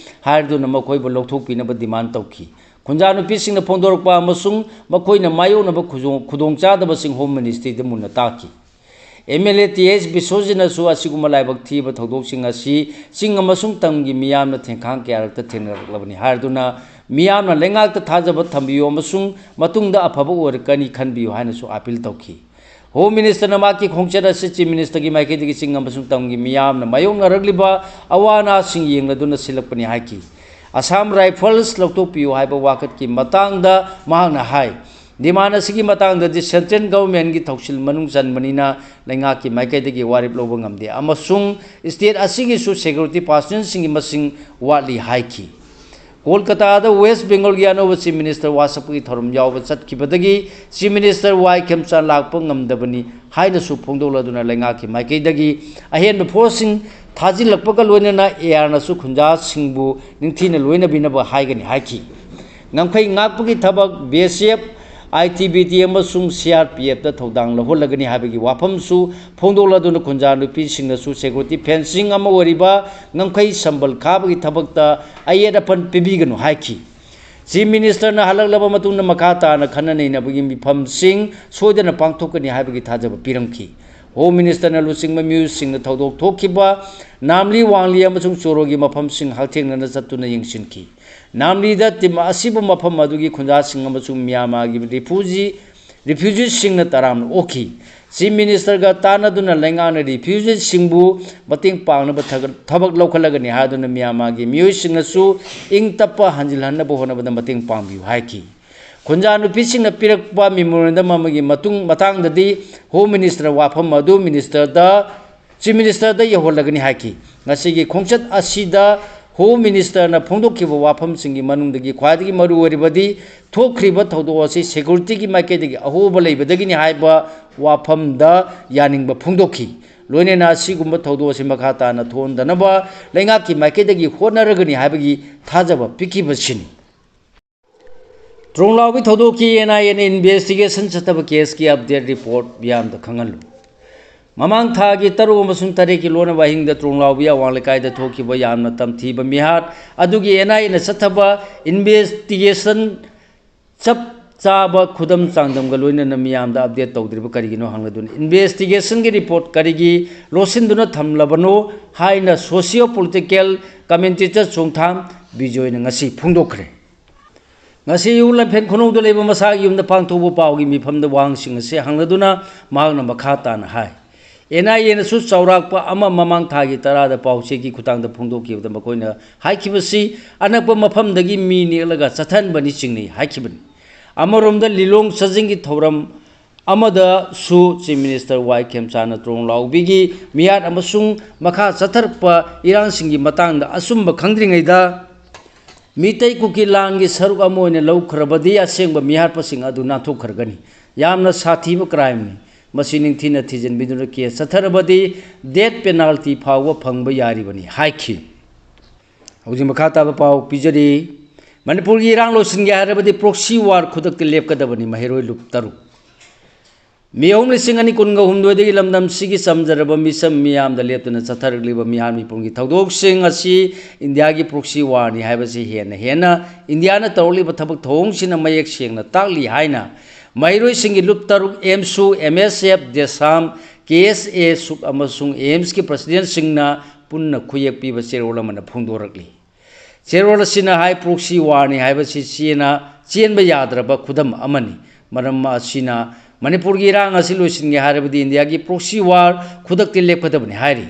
ꯍꯥꯏꯗꯨꯅ ꯃꯈꯣꯏꯕꯨ ꯂꯧꯊꯣꯛꯄꯤꯅꯕ demand ꯇꯧꯈꯤ꯫ ꯈꯨꯟꯖꯥ ꯅꯨꯄꯤꯁꯤꯡꯅ ꯐꯣꯡꯗꯣꯔꯛꯄ ꯑꯃꯁꯨꯡ ꯃꯈꯣꯏꯅ ꯃꯥꯌꯣꯛꯅꯕ ꯈꯨꯗꯣꯡ-, ꯈꯨꯗꯣꯡꯆꯥꯗꯕꯁꯤꯡ ꯍꯣꯝ ꯃꯤꯅꯤꯁꯇ꯭ꯔꯤꯗ ꯃꯨꯟꯅ ꯇꯥꯛꯈꯤ꯫ ꯑꯦꯝ ꯑꯦꯜ ꯑꯦ ꯇꯤ ꯑꯦꯁ ꯕꯤꯁꯣꯖꯤꯠꯅꯁꯨ ꯑꯁꯤꯒꯨꯝꯕ ꯂꯥꯏꯕꯛ ꯊꯤꯕ ꯊꯧꯗꯣꯛꯁꯤꯡ ꯑꯁꯤ ꯆꯤꯡ ꯑꯃꯁꯨꯡ ꯇꯝꯒꯤ ꯃꯤꯌꯥꯝꯅ ꯊꯦꯡꯈꯥꯡ ꯀꯌꯥꯔꯛꯇ ꯊꯦꯡꯅꯔꯛꯂꯕꯅꯤ ꯍꯥꯏꯗꯨꯅ ꯃꯤꯌꯥꯝꯅ ꯂꯩꯉꯥꯛꯇ ꯊꯥꯖꯕ ꯊꯝꯕꯤꯌꯨ ꯑꯃꯁꯨꯡ ꯃꯇꯨꯡꯗ ꯑꯐꯕ ꯑꯣꯏꯔꯛꯀꯅꯤ ꯈꯟꯕꯤꯌꯨ ꯍꯥꯏꯅꯁꯨ ꯑꯥꯄꯤꯜ ꯇꯧꯈꯤ꯫ ꯍꯣꯝ ꯃꯤꯅꯤꯁꯇꯔꯅ ꯃꯍꯥꯛꯀꯤ ꯈꯣꯡꯆꯠ ꯑꯁꯤ ꯆꯤꯐ ꯃꯤꯅꯤꯁꯇꯔꯒꯤ ꯃꯥꯏꯀꯩꯗꯒꯤ ꯆꯤꯡ ꯑꯃꯁꯨꯡ ꯇꯝꯒꯤ ꯃꯤꯌꯥꯝꯅ ꯃꯥꯌꯣꯛꯅꯔꯛꯂꯤꯕ ꯑꯋꯥ ꯑꯅꯥꯁꯤꯡ ꯌꯦꯡꯂꯗꯨꯅ ꯁꯤꯜꯂꯛꯄꯅꯤ ꯍꯥꯏꯈꯤ꯫ ꯑꯁꯥꯝ ꯔꯥꯏꯐꯜꯁ ꯂꯧꯊꯣꯛꯄꯤꯌꯨ ꯍꯥꯏꯕ ꯋꯥꯀꯠꯀꯤ ꯃꯇꯥꯡꯗ ꯃꯍꯥꯛꯅ ꯍꯥꯏ, ꯗꯤꯃꯥꯟ ꯑꯁꯤꯒꯤ ꯃꯇꯥꯡꯗꯗꯤ ꯁꯦꯟꯇ꯭ꯔꯦꯜ ꯒꯚꯔꯟꯃꯦꯟꯠꯀꯤ ꯊꯧꯁꯤꯜ ꯃꯅꯨꯡ ꯆꯟꯕꯅꯤꯅ ꯂꯩꯉꯥꯛꯀꯤ ꯃꯥꯏꯀꯩꯗꯒꯤ ꯋꯥꯔꯦꯞ ꯂꯧꯕ ꯉꯝꯗꯦ ꯑꯃꯁꯨꯡ ꯁ꯭ꯇꯦꯠ ꯑꯁꯤꯒꯤꯁꯨ ꯁꯦꯀ꯭ꯌꯨꯔꯤꯇꯤ ꯄꯥꯔꯁꯅꯦꯜꯁꯤꯡꯒꯤ ꯃꯁꯤꯡ ꯋꯥꯠꯂꯤ ꯍꯥꯏꯈꯤ꯫ ꯀꯣꯜꯀꯇꯥꯗ ꯋꯦꯁ꯭ꯠ ꯕꯦꯡꯒꯜꯒꯤ ꯑꯅꯧꯕ ꯆꯤꯐ ꯃꯤꯅꯤꯁꯇꯔ ꯋꯥꯁꯛꯄꯒꯤ ꯊꯧꯔꯝ ꯌꯥꯎꯕ ꯆꯠꯈꯤꯕꯗꯒꯤ ꯆꯤꯐ ꯃꯤꯅꯤꯁꯇꯔ ꯋꯥꯏ ꯈꯦꯝꯆꯥꯟ ꯂꯥꯛꯄ ꯉꯝꯗꯕꯅꯤ ꯍꯥꯏꯅꯁꯨ ꯐꯣꯡꯗꯣꯛꯂꯗꯨꯅ ꯂꯩꯉꯥꯛꯀꯤ ꯃꯥꯏꯀꯩꯗꯒꯤ ꯑꯍꯦꯟꯕ ꯐꯣꯔꯁꯁꯤꯡ ꯊꯥꯖꯤꯜꯂꯛꯄꯒ ꯂꯣꯏꯅꯅ ꯑꯦ ꯑꯥꯔꯅꯁꯨ ꯈꯨꯟꯖꯥꯁꯤꯡꯕꯨ ꯅꯤꯡꯊꯤꯅ ꯂꯣꯏꯅꯕꯤꯅꯕ ꯍꯥꯏꯒꯅꯤ ꯍꯥꯏꯈꯤ꯫ ꯉꯝꯈꯩ ꯉꯥꯛꯄꯒꯤ ꯊꯕꯛ ꯕꯤ ꯑꯦꯁ ꯑꯦꯐ, ꯑꯥꯏ ꯇꯤ ꯕꯤ ꯇꯤ ꯑꯃꯁꯨꯡ ꯁꯤ ꯑꯥꯔ ꯄꯤ ꯑꯦꯐꯇ ꯊꯧꯗꯥꯡ ꯂꯧꯍꯜꯂꯒꯅꯤ ꯍꯥꯏꯕꯒꯤ ꯋꯥꯐꯝꯁꯨ ꯐꯣꯡꯗꯣꯛꯂꯗꯨꯅ ꯈꯨꯟꯖꯥ ꯅꯨꯄꯤꯁꯤꯡꯅꯁꯨ ꯁꯦꯀ꯭ꯌꯨꯔꯤꯇꯤ ꯐꯦꯟꯁꯤꯡ ꯑꯃ ꯑꯣꯏꯔꯤꯕ ꯉꯝꯈꯩ ꯁꯝꯕꯜ ꯈꯥꯕꯒꯤ ꯊꯕꯛꯇ ꯑꯌꯦꯠ ꯑꯄꯟ ꯄꯤꯕꯤꯒꯅꯨ ꯍꯥꯏꯈꯤ꯫ ꯆꯤꯐ ꯃꯤꯅꯤꯁꯇꯔꯅ ꯍꯜꯂꯛꯂꯕ ꯃꯇꯨꯡꯗ ꯃꯈꯥ ꯇꯥꯅ ꯈꯟꯅ ꯅꯩꯅꯕꯒꯤ ꯃꯤꯐꯝꯁꯤꯡ ꯁꯣꯏꯗꯅ ꯄꯥꯡꯊꯣꯛꯀꯅꯤ ꯍꯥꯏꯕꯒꯤ ꯊꯥꯖꯕ ꯄꯤꯔꯝꯈꯤ꯫ ꯍꯣꯝ ꯃꯤꯅꯤꯁꯇꯔꯅ ꯂꯨꯆꯤꯡꯕ ꯃꯤꯑꯣꯏꯁꯤꯡꯅ ꯊꯧꯗꯣꯛ ꯊꯣꯛꯈꯤꯕ ꯅꯥꯝꯂꯤ ꯋꯥꯡꯂꯤ ꯑꯃꯁꯨꯡ ꯆꯣꯔꯣꯒꯤ ꯃꯐꯝꯁꯤꯡ ꯍꯛꯊꯦꯡꯅꯅ ꯆꯠꯇꯨꯅ ꯌꯦꯡꯁꯤꯟꯈꯤ꯫ ꯅꯥꯝꯂꯤꯗ ꯇꯤꯝ ꯑꯁꯤꯕꯨ ꯃꯐꯝ ꯑꯗꯨꯒꯤ ꯈꯨꯟꯖꯥꯁꯤꯡ ꯑꯃꯁꯨꯡ ꯃ꯭ꯌꯥꯟꯃꯥꯔꯒꯤ ꯔꯤꯐ꯭ꯌꯨꯖꯤ, ꯔꯤꯐ꯭ꯌꯨꯖꯤꯁꯤꯡꯅ ꯇꯔꯥꯝꯅ ꯑꯣꯛꯈꯤ꯫ ꯆꯤꯐ ꯃꯤꯅꯤꯁꯇꯔꯒ ꯇꯥꯟꯅꯗꯨꯅ ꯂꯩꯉꯥꯛꯅ ꯔꯤꯐ꯭ꯌꯨꯖꯤꯁꯤꯡꯕꯨ ꯃꯇꯦꯡ ꯄꯥꯡꯅꯕ ꯊꯥꯒꯠ-, ꯊꯕꯛ ꯂꯧꯈꯠꯂꯒꯅꯤ ꯍꯥꯏꯗꯨꯅ ꯃ꯭ꯌꯥꯟꯃꯥꯔꯒꯤ ꯃꯤꯑꯣꯏꯁꯤꯡꯅꯁꯨ ꯏꯪ ꯇꯞꯄ ꯍꯟꯖꯤꯜꯍꯟꯅꯕ ꯍꯣꯠꯅꯕꯗ ꯃꯇꯦꯡ ꯄꯥꯡꯕꯤꯌꯨ ꯍꯥꯏꯈꯤ꯫ ꯈꯨꯟꯖꯥ ꯅꯨꯄꯤꯁꯤꯡꯅ ꯄꯤꯔꯛꯄ ꯃꯦꯃꯣꯔꯦꯟꯗꯝ ꯑꯃꯒꯤ ꯃꯇꯨꯡ, ꯃꯇꯥꯡꯗꯗꯤ ꯍꯣꯝ ꯃꯤꯅꯤꯁꯇꯔ ꯋꯥꯐꯝ ꯑꯗꯨ ꯃꯤꯅꯤꯁꯇꯔꯗ, ꯆꯤꯐ ꯃꯤꯅꯤꯁꯇꯔꯗ ꯌꯧꯍꯜꯂꯒꯅꯤ ꯍꯥꯏꯈꯤ꯫ ꯉꯁꯤꯒꯤ ꯈꯣꯡꯆꯠ ꯑꯁꯤꯗ ꯍꯣꯝ ꯃꯤꯅꯤꯁꯇꯔꯅ ꯐꯣꯡꯗꯣꯛꯈꯤꯕ ꯋꯥꯐꯝꯁꯤꯡꯒꯤ ꯃꯅꯨꯡꯗꯒꯤ ꯈ꯭ꯋꯥꯏꯗꯒꯤ ꯃꯔꯨ ꯑꯣꯏꯔꯤꯕꯗꯤ ꯊꯣꯛꯈ꯭ꯔꯤꯕ ꯊꯧꯗꯣꯛ ꯑꯁꯤ ꯁꯦꯀ꯭ꯌꯨꯔꯤꯇꯤꯒꯤ ꯃꯥꯏꯀꯩꯗꯒꯤ ꯑꯍꯣꯕ ꯂꯩꯕꯗꯒꯤꯅꯤ ꯍꯥꯏꯕ ꯋꯥꯐꯝꯗ ꯌꯥꯅꯤꯡꯕ ꯐꯣꯡꯗꯣꯛꯈꯤ꯫ ꯂꯣꯏꯅꯅ ꯑꯁꯤꯒꯨꯝꯕ ꯊꯧꯗꯣꯛ ꯑꯁꯤ ꯃꯈꯥ ꯇꯥꯅ ꯊꯣꯛꯍꯟꯗꯅꯕ ꯂꯩꯉꯥꯛꯀꯤ ꯃꯥꯏꯀꯩꯗꯒꯤ ꯍꯣꯠꯅꯔꯒꯅꯤ ꯍꯥꯏꯕꯒꯤ ꯊꯥꯖꯕ ꯄꯤꯈꯤꯕꯁꯤꯅꯤ꯫ ꯇ꯭ꯔꯣꯡꯂꯥꯎꯕꯤ ꯊꯧꯗꯣꯛꯀꯤ ꯑꯦꯟ ꯑꯥꯏ ꯑꯦꯅ ꯏꯟꯚꯦꯁꯇꯤꯒꯦꯁꯟ ꯆꯠꯊꯕ ꯀꯦꯁꯀꯤ ꯑꯞꯗꯦꯠ ꯔꯤꯄꯣꯔꯠ ꯃꯤꯌꯥꯝꯗ ꯈꯪꯍꯜꯂꯨ꯫ ꯃꯃꯥꯡ ꯊꯥꯒꯤ ꯇꯔꯨꯛ ꯑꯃꯁꯨꯡ ꯇꯔꯦꯠꯀꯤ ꯂꯣꯟꯅꯕ ꯑꯍꯤꯡꯗ ꯇ꯭ꯔꯣꯡꯂꯥꯎꯕꯤ ꯑꯋꯥꯡ ꯂꯩꯀꯥꯏꯗ ꯊꯣꯛꯈꯤꯕ ꯌꯥꯝꯅ ꯇꯝꯊꯤꯕ ꯃꯤꯍꯥꯠ ꯑꯗꯨꯒꯤ ꯑꯦꯟ ꯑꯥꯏ ꯑꯦꯅ ꯆꯠꯊꯕ ꯏꯟꯚꯦꯁꯇꯤꯒꯦꯁꯟ ꯆꯞ ꯆꯥꯕ ꯈꯨꯗꯝ ꯆꯥꯡꯗꯝꯒ ꯂꯣꯏꯅꯅ ꯃꯤꯌꯥꯝꯗ ꯑꯞꯗꯦꯠ ꯇꯧꯗ꯭ꯔꯤꯕ ꯀꯔꯤꯒꯤꯅꯣ ꯍꯪꯂꯗꯨꯅ, ꯏꯟꯚꯦꯁꯇꯤꯒꯦꯁꯟꯒꯤ ꯔꯤꯄꯣꯔꯠ ꯀꯔꯤꯒꯤ ꯂꯣꯠꯁꯤꯟꯗꯨꯅ ꯊꯝꯂꯕꯅꯣ ꯍꯥꯏꯅ ꯁꯣꯁꯤꯌꯣ ꯄꯣꯂꯤꯇꯤꯀꯦꯜ ꯀꯃꯦꯟꯇꯦꯇꯔ ꯆꯣꯡꯊꯥꯝ ꯕꯤꯖꯣꯏꯅ ꯉꯁꯤ ꯐꯣꯡꯗꯣꯛꯈ꯭ꯔꯦ꯫ ꯉꯁꯤ ꯑꯌꯨꯛ ꯂꯝꯐꯦꯜ ꯈꯨꯅꯧꯗ ꯂꯩꯕ ꯃꯁꯥꯒꯤ ꯌꯨꯝꯗ ꯄꯥꯡꯊꯣꯛꯄ ꯄꯥꯎꯒꯤ ꯃꯤꯐꯝꯗ ꯋꯥꯍꯪꯁꯤꯡ ꯑꯁꯤ ꯍꯪꯂꯗꯨꯅ ꯃꯍꯥꯛꯅ ꯃꯈꯥ ꯇꯥꯅ ꯍꯥꯏ, ꯑꯦꯟ ꯑꯥꯏ ꯑꯦꯅꯁꯨ ꯆꯥꯎꯔꯥꯛꯄ ꯑꯃ ꯃꯃꯥꯡ ꯊꯥꯒꯤ ꯇꯔꯥꯗ ꯄꯥꯎꯆꯦꯒꯤ ꯈꯨꯠꯊꯥꯡꯗ ꯐꯣꯡꯗꯣꯛꯈꯤꯕꯗ ꯃꯈꯣꯏꯅ ꯍꯥꯏꯈꯤꯕꯁꯤ ꯑꯅꯛꯄ ꯃꯐꯝꯗꯒꯤ ꯃꯤ ꯅꯦꯛꯂꯒ ꯆꯠꯊꯍꯟꯕꯅꯤ ꯆꯤꯡꯅꯩ ꯍꯥꯏꯈꯤꯕꯅꯤ꯫ ꯑꯃꯔꯣꯝꯗ ꯂꯤꯂꯣꯡ ꯆꯥꯖꯤꯡꯒꯤ ꯊꯧꯔꯝ ꯑꯃꯗꯁꯨ ꯆꯤꯐ ꯃꯤꯅꯤꯁꯇꯔ ꯋꯥꯏ ꯈꯦꯝꯆꯥꯅ ꯇ꯭ꯔꯣꯡꯂꯥꯎꯕꯤꯒꯤ ꯃꯤꯍꯥꯠ ꯑꯃꯁꯨꯡ ꯃꯈꯥ ꯆꯠꯊꯔꯛꯄ ꯏꯔꯥꯡꯁꯤꯡꯒꯤ ꯃꯇꯥꯡꯗ ꯑꯆꯨꯝꯕ ꯈꯪꯗ꯭ꯔꯤꯉꯩꯗ ꯃꯤꯇꯩ ꯀꯨꯀꯤ ꯂꯥꯟꯒꯤ ꯁꯔꯨꯛ ꯑꯃ ꯑꯣꯏꯅ ꯂꯧꯈ꯭ꯔꯕꯗꯤ ꯑꯁꯦꯡꯕ ꯃꯤꯍꯥꯠꯄꯁꯤꯡ ꯑꯗꯨ ꯅꯥꯟꯊꯣꯛꯈ꯭ꯔꯒꯅꯤ꯫ ꯌꯥꯝꯅ ꯁꯥꯊꯤꯕ ꯀ꯭ꯔꯥꯏꯝꯅꯤ꯫ ꯃꯁꯤ ꯅꯤꯡꯊꯤꯅ ꯊꯤꯖꯤꯟꯕꯤꯗꯨꯅ ꯀꯦꯁ ꯆꯠꯊꯔꯕꯗꯤ ꯗꯦꯠ ꯄꯦꯅꯥꯜꯇꯤ ꯐꯥꯎꯕ ꯐꯪꯕ ꯌꯥꯔꯤꯕꯅꯤ ꯍꯥꯏꯈꯤ꯫ ꯍꯧꯖꯤꯛ ꯃꯈꯥ ꯇꯥꯕ ꯄꯥꯎ ꯄꯤꯖꯔꯤ꯫ ꯃꯅꯤꯄꯨꯔꯒꯤ ꯏꯔꯥꯡ ꯂꯣꯏꯁꯤꯟꯒꯦ ꯍꯥꯏꯔꯕꯗꯤ ꯄ꯭ꯔꯣꯛꯁꯤ ꯋꯥꯔ ꯈꯨꯗꯛꯇ ꯂꯦꯞꯀꯗꯕꯅꯤ, ꯃꯍꯩꯔꯣꯏ ꯂꯨꯞ ꯇꯔꯨꯛ꯫ ꯃꯦ ꯑꯍꯨꯝ ꯂꯤꯁꯤꯡ ꯑꯅꯤ ꯀꯨꯟꯒ ꯍꯨꯝꯗꯣꯏꯗꯒꯤ ꯂꯝꯗꯝꯁꯤꯒꯤ ꯆꯝꯖꯔꯕ ꯃꯤꯆꯝ ꯃꯤꯌꯥꯝꯗ ꯂꯦꯞꯇꯅ ꯆꯠꯊꯔꯛꯂꯤꯕ ꯃꯤꯍꯥꯠ ꯃꯤꯄꯨꯝꯒꯤ ꯊꯧꯗꯣꯛꯁꯤꯡ ꯑꯁꯤ ꯏꯟꯗꯤꯌꯥꯒꯤ ꯄ꯭ꯔꯣꯛꯁꯤ ꯋꯥꯔꯅꯤ ꯍꯥꯏꯕꯁꯤ ꯍꯦꯟꯅ ꯍꯦꯟꯅ ꯏꯟꯗꯤꯌꯥꯅ ꯇꯧꯔꯛꯂꯤꯕ ꯊꯕꯛ ꯊꯧꯑꯣꯡꯁꯤꯅ ꯃꯌꯦꯛ ꯁꯦꯡꯅ ꯇꯥꯛꯂꯤ ꯍꯥꯏꯅ ꯃꯍꯩꯔꯣꯏꯁꯤꯡꯒꯤ ꯂꯨꯞ ꯇꯔꯨꯛ, ꯑꯦꯝꯁꯨ, ꯑꯦꯝ ꯑꯦꯁ ꯑꯦꯐ, ꯗꯦꯁꯥꯝ, ꯀꯦ ꯑꯦꯁ ꯑꯦ ꯁꯨꯛ ꯑꯃꯁꯨꯡ ꯑꯦꯝꯁꯀꯤ ꯄ꯭ꯔꯁꯤꯗꯦꯟꯁꯤꯡꯅ ꯄꯨꯟꯅ ꯈꯨꯌꯦꯛ ꯄꯤꯕ ꯆꯦꯔꯣꯜ ꯑꯃꯅ ꯐꯣꯡꯗꯣꯔꯛꯂꯤ꯫ ꯆꯦꯔꯣꯜ ꯑꯁꯤꯅ ꯍꯥꯏ, ꯄ꯭ꯔꯣꯛꯁꯤ ꯋꯥꯔꯅꯤ ꯍꯥꯏꯕꯁꯤ ꯆꯦꯅ, ꯆꯦꯟꯕ ꯌꯥꯗ꯭ꯔꯕ ꯈꯨꯗꯝ ꯑꯃꯅꯤ꯫ ꯃꯔꯝ ꯑꯁꯤꯅ ꯃꯅꯤꯄꯨꯔꯒꯤ ꯏꯔꯥꯡ ꯑꯁꯤ ꯂꯣꯏꯁꯤꯟꯒꯦ ꯍꯥꯏꯔꯕꯗꯤ ꯏꯟꯗꯤꯌꯥꯒꯤ ꯄ꯭ꯔꯣꯛꯁꯤ ꯋꯥꯔ ꯈꯨꯗꯛꯇ ꯂꯦꯞꯀꯗꯕꯅꯤ ꯍꯥꯏꯔꯤ꯫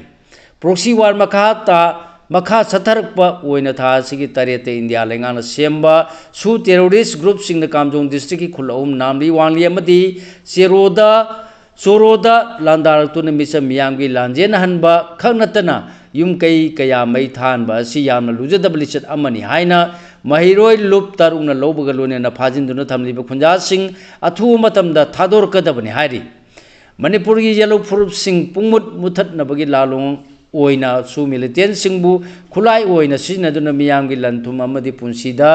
ꯄ꯭ꯔꯣꯛꯁꯤ ꯋꯥꯔ ꯃꯈꯥ ꯇꯥ-, ꯃꯈꯥ ꯆꯠꯊꯔꯛꯄ ꯑꯣꯏꯅ ꯊꯥ ꯑꯁꯤꯒꯤ ꯇꯔꯦꯠꯇ ꯏꯟꯗꯤꯌꯥ ꯂꯩꯉꯥꯛꯅ ꯁꯦꯝꯕ ꯁꯨ ꯇꯦꯔꯣꯔꯤꯁ ꯒ꯭ꯔꯨꯞꯁꯤꯡꯅ ꯀꯥꯝꯖꯣꯡ ꯗꯤꯁꯇ꯭ꯔꯤꯛꯀꯤ ꯈꯨꯜ ꯑꯍꯨꯝ, ꯅꯥꯝꯂꯤ, ꯋꯥꯡꯂꯤ ꯑꯃꯗꯤ ꯆꯦꯔꯣꯗ ꯆꯣꯔꯣꯗ ꯂꯥꯟꯗꯥꯔꯛꯇꯨꯅ ꯃꯤꯆꯝ ꯃꯤꯌꯥꯝꯒꯤ ꯂꯥꯟꯖꯦꯟꯅꯍꯟꯕ ꯈꯛ ꯅꯠꯇꯅ ꯌꯨꯝ ꯀꯩ ꯀꯌꯥ ꯃꯩ ꯊꯥꯍꯟꯕ ꯑꯁꯤ ꯌꯥꯝꯅ ꯂꯨꯖꯗꯕ ꯂꯤꯆꯠ ꯑꯃꯅꯤ ꯍꯥꯏꯅ ꯃꯍꯩꯔꯣꯏ ꯂꯨꯞ ꯇꯔꯨꯛꯅ ꯂꯧꯕꯒ ꯂꯣꯏꯅꯅ ꯐꯥꯖꯤꯟꯗꯨꯅ ꯊꯝꯂꯤꯕ ꯈꯨꯟꯖꯥꯁꯤꯡ ꯑꯊꯨꯕ ꯃꯇꯝꯗ ꯊꯥꯗꯣꯔꯛꯀꯗꯕꯅꯤ ꯍꯥꯏꯔꯤ꯫ ꯃꯅꯤꯄꯨꯔꯒꯤ ꯌꯦꯜꯍꯧ ꯐꯨꯔꯨꯞꯁꯤꯡ ꯄꯨꯡꯃꯨꯠ ꯃꯨꯊꯠꯅꯕꯒꯤ ꯂꯥꯂꯣꯡ ꯑꯣꯏꯅꯁꯨ militantꯁꯤꯡꯕꯨ ꯈꯨꯠꯂꯥꯏ ꯑꯣꯏꯅ ꯁꯤꯖꯤꯟꯅꯗꯨꯅ ꯃꯤꯌꯥꯝꯒꯤ ꯂꯟ ꯊꯨꯝ ꯑꯃꯗꯤ ꯄꯨꯟꯁꯤꯗ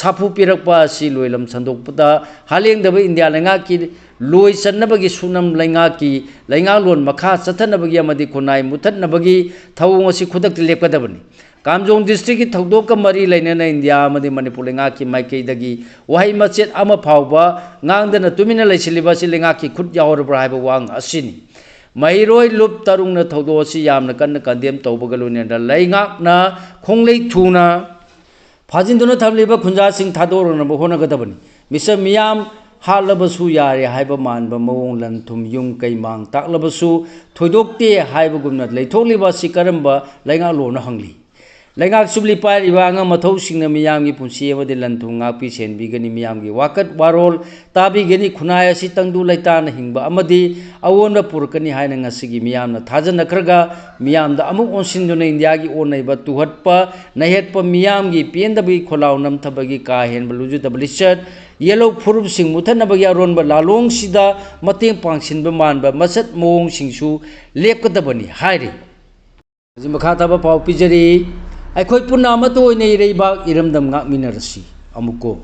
ꯁꯥꯐꯨ ꯄꯤꯔꯛꯄ ꯑꯁꯤ ꯂꯣꯏꯂꯝ ꯁꯟꯗꯣꯛꯄꯗ ꯍꯥꯂꯦꯡꯗꯕ ꯏꯟꯗꯤꯌꯥ ꯂꯩꯉꯥꯛꯀꯤ ꯂꯣꯏ ꯆꯠꯅꯕꯒꯤ ꯁꯨꯡꯅꯝ ꯂꯩꯉꯥꯛꯀꯤ ꯂꯩꯉꯥꯛꯂꯣꯟ ꯃꯈꯥ ꯆꯠꯊꯅꯕꯒꯤ ꯑꯃꯗꯤ ꯈꯨꯟꯅꯥꯏ ꯃꯨꯠꯊꯠꯅꯕꯒꯤ ꯊꯧꯑꯣꯡ ꯑꯁꯤ ꯈꯨꯗꯛꯇ ꯂꯦꯞꯀꯗꯕꯅꯤ꯫ ꯀꯥꯝꯖꯣꯡ districtꯀꯤ ꯊꯧꯗꯣꯛꯀ ꯃꯔꯤ ꯂꯩꯅꯅ ꯏꯟꯗꯤꯌꯥ ꯑꯃꯗꯤ ꯃꯅꯤꯄꯨꯔ ꯂꯩꯉꯥꯛꯀꯤ ꯃꯥꯏꯀꯩꯗꯒꯤ ꯋꯥꯍꯩ ꯃꯆꯦꯠ ꯑꯃ ꯐꯥꯎꯕ ꯉꯥꯡꯗꯅ ꯇꯨꯃꯤꯟꯅ ꯂꯩꯁꯤꯜꯂꯤꯕ ꯑꯁꯤ ꯂꯩꯉꯥꯛꯀꯤ ꯈꯨꯠ ꯌꯥꯎꯔꯕ꯭ꯔꯥ ꯍꯥꯏꯕ ꯋꯥꯍꯪ ꯑꯁꯤꯅꯤ꯫ ꯃꯍꯩꯔꯣꯏ ꯂꯨꯞ ꯇꯔꯨꯛꯅ ꯊꯧꯗꯣꯛ ꯑꯁꯤ ꯌꯥꯝꯅ ꯀꯟꯅ condemn ꯇꯧꯕꯒ ꯂꯣꯏꯅꯅ ꯂꯩꯉꯥꯛꯅ ꯈꯣꯡꯂꯩ ꯊꯨꯅ ꯐꯥꯖꯤꯟꯗꯨꯅ ꯊꯝꯂꯤꯕ ꯈꯨꯟꯖꯥꯁꯤꯡ ꯊꯥꯗꯣꯔꯛꯅꯕ ꯍꯣꯠꯅꯒꯗꯕꯅꯤ꯫ ꯃꯤꯁꯇꯔ ꯃꯤꯌꯥꯝ ꯍꯥꯠꯂꯕꯁꯨ ꯌꯥꯔꯦ ꯍꯥꯏꯕ ꯃꯥꯟꯕ ꯃꯑꯣꯡ, ꯂꯟ ꯊꯨꯝ, ꯌꯨꯝ ꯀꯩ ꯃꯥꯡ ꯇꯥꯛꯂꯕꯁꯨ ꯊꯣꯏꯗꯣꯛꯇꯦ ꯍꯥꯏꯕꯒꯨꯝꯅ ꯂꯩꯊꯣꯛꯂꯤꯕ ꯑꯁꯤ ꯀꯔꯝꯕ ꯂꯩꯉꯥꯛꯂꯣꯅ ꯍꯪꯂꯤ꯫ ꯂꯩꯉꯥꯛ ꯁꯨꯞꯂꯤ ꯄꯥꯏꯔꯤꯕ ꯑꯉꯝ ꯑꯊꯧꯁꯤꯡꯅ ꯃꯤꯌꯥꯝꯒꯤ ꯄꯨꯟꯁꯤ ꯑꯃꯗꯤ ꯂꯟ ꯊꯨꯝ ꯉꯥꯛꯄꯤ ꯁꯦꯟꯕꯤꯒꯅꯤ, ꯃꯤꯌꯥꯝꯒꯤ ꯋꯥꯀꯠ ꯋꯥꯔꯣꯜ ꯇꯥꯕꯤꯒꯅꯤ, ꯈꯨꯟꯅꯥꯏ ꯑꯁꯤ ꯇꯪꯗꯨ ꯂꯩꯇꯥꯅ ꯍꯤꯡꯕ ꯑꯃꯗꯤ ꯑꯑꯣꯟꯕ ꯄꯨꯔꯛꯀꯅꯤ ꯍꯥꯏꯅ ꯉꯁꯤꯒꯤ ꯃꯤꯌꯥꯝꯅ ꯊꯥꯖꯅꯈ꯭ꯔꯒ ꯃꯤꯌꯥꯝꯗ ꯑꯃꯨꯛ ꯑꯣꯟꯁꯤꯟꯗꯨꯅ ꯏꯟꯗꯤꯌꯥꯒꯤ ꯑꯣꯟꯅꯩꯕ ꯇꯨꯍꯠꯄ ꯅꯩꯍꯠꯄ, ꯃꯤꯌꯥꯝꯒꯤ ꯄꯦꯟꯗꯕꯒꯤ ꯈꯣꯜꯂꯥꯎ ꯅꯝꯊꯕꯒꯤ ꯀꯥ ꯍꯦꯟꯕ ꯂꯨꯖꯗꯕ ꯂꯤꯆꯠ, ꯌꯦꯜꯍꯧ ꯐꯨꯔꯨꯞꯁꯤꯡ ꯃꯨꯠꯊꯠꯅꯕꯒꯤ ꯑꯔꯣꯟꯕ ꯂꯥꯂꯣꯡꯁꯤꯗ ꯃꯇꯦꯡ ꯄꯥꯡꯁꯤꯟꯕ ꯃꯥꯟꯕ ꯃꯁꯛ ꯃꯑꯣꯡꯁꯤꯡꯁꯨ ꯂꯦꯞꯀꯗꯕꯅꯤ ꯍꯥꯏꯔꯤ꯫ ꯍꯧꯖꯤꯛ ꯃꯈꯥ ꯇꯥꯕ ꯄꯥꯎ ꯄꯤꯖꯔꯤ꯫ ꯑꯩꯈꯣꯏ ꯄꯨꯟꯅ ꯑꯃꯠꯇ ꯑꯣꯏꯅ ꯏꯔꯩꯕꯥꯛ ꯏꯔꯝꯗꯝ ꯉꯥꯛꯃꯤꯟꯅꯔꯁꯤ꯫ ꯑꯃꯨꯛꯀꯣ,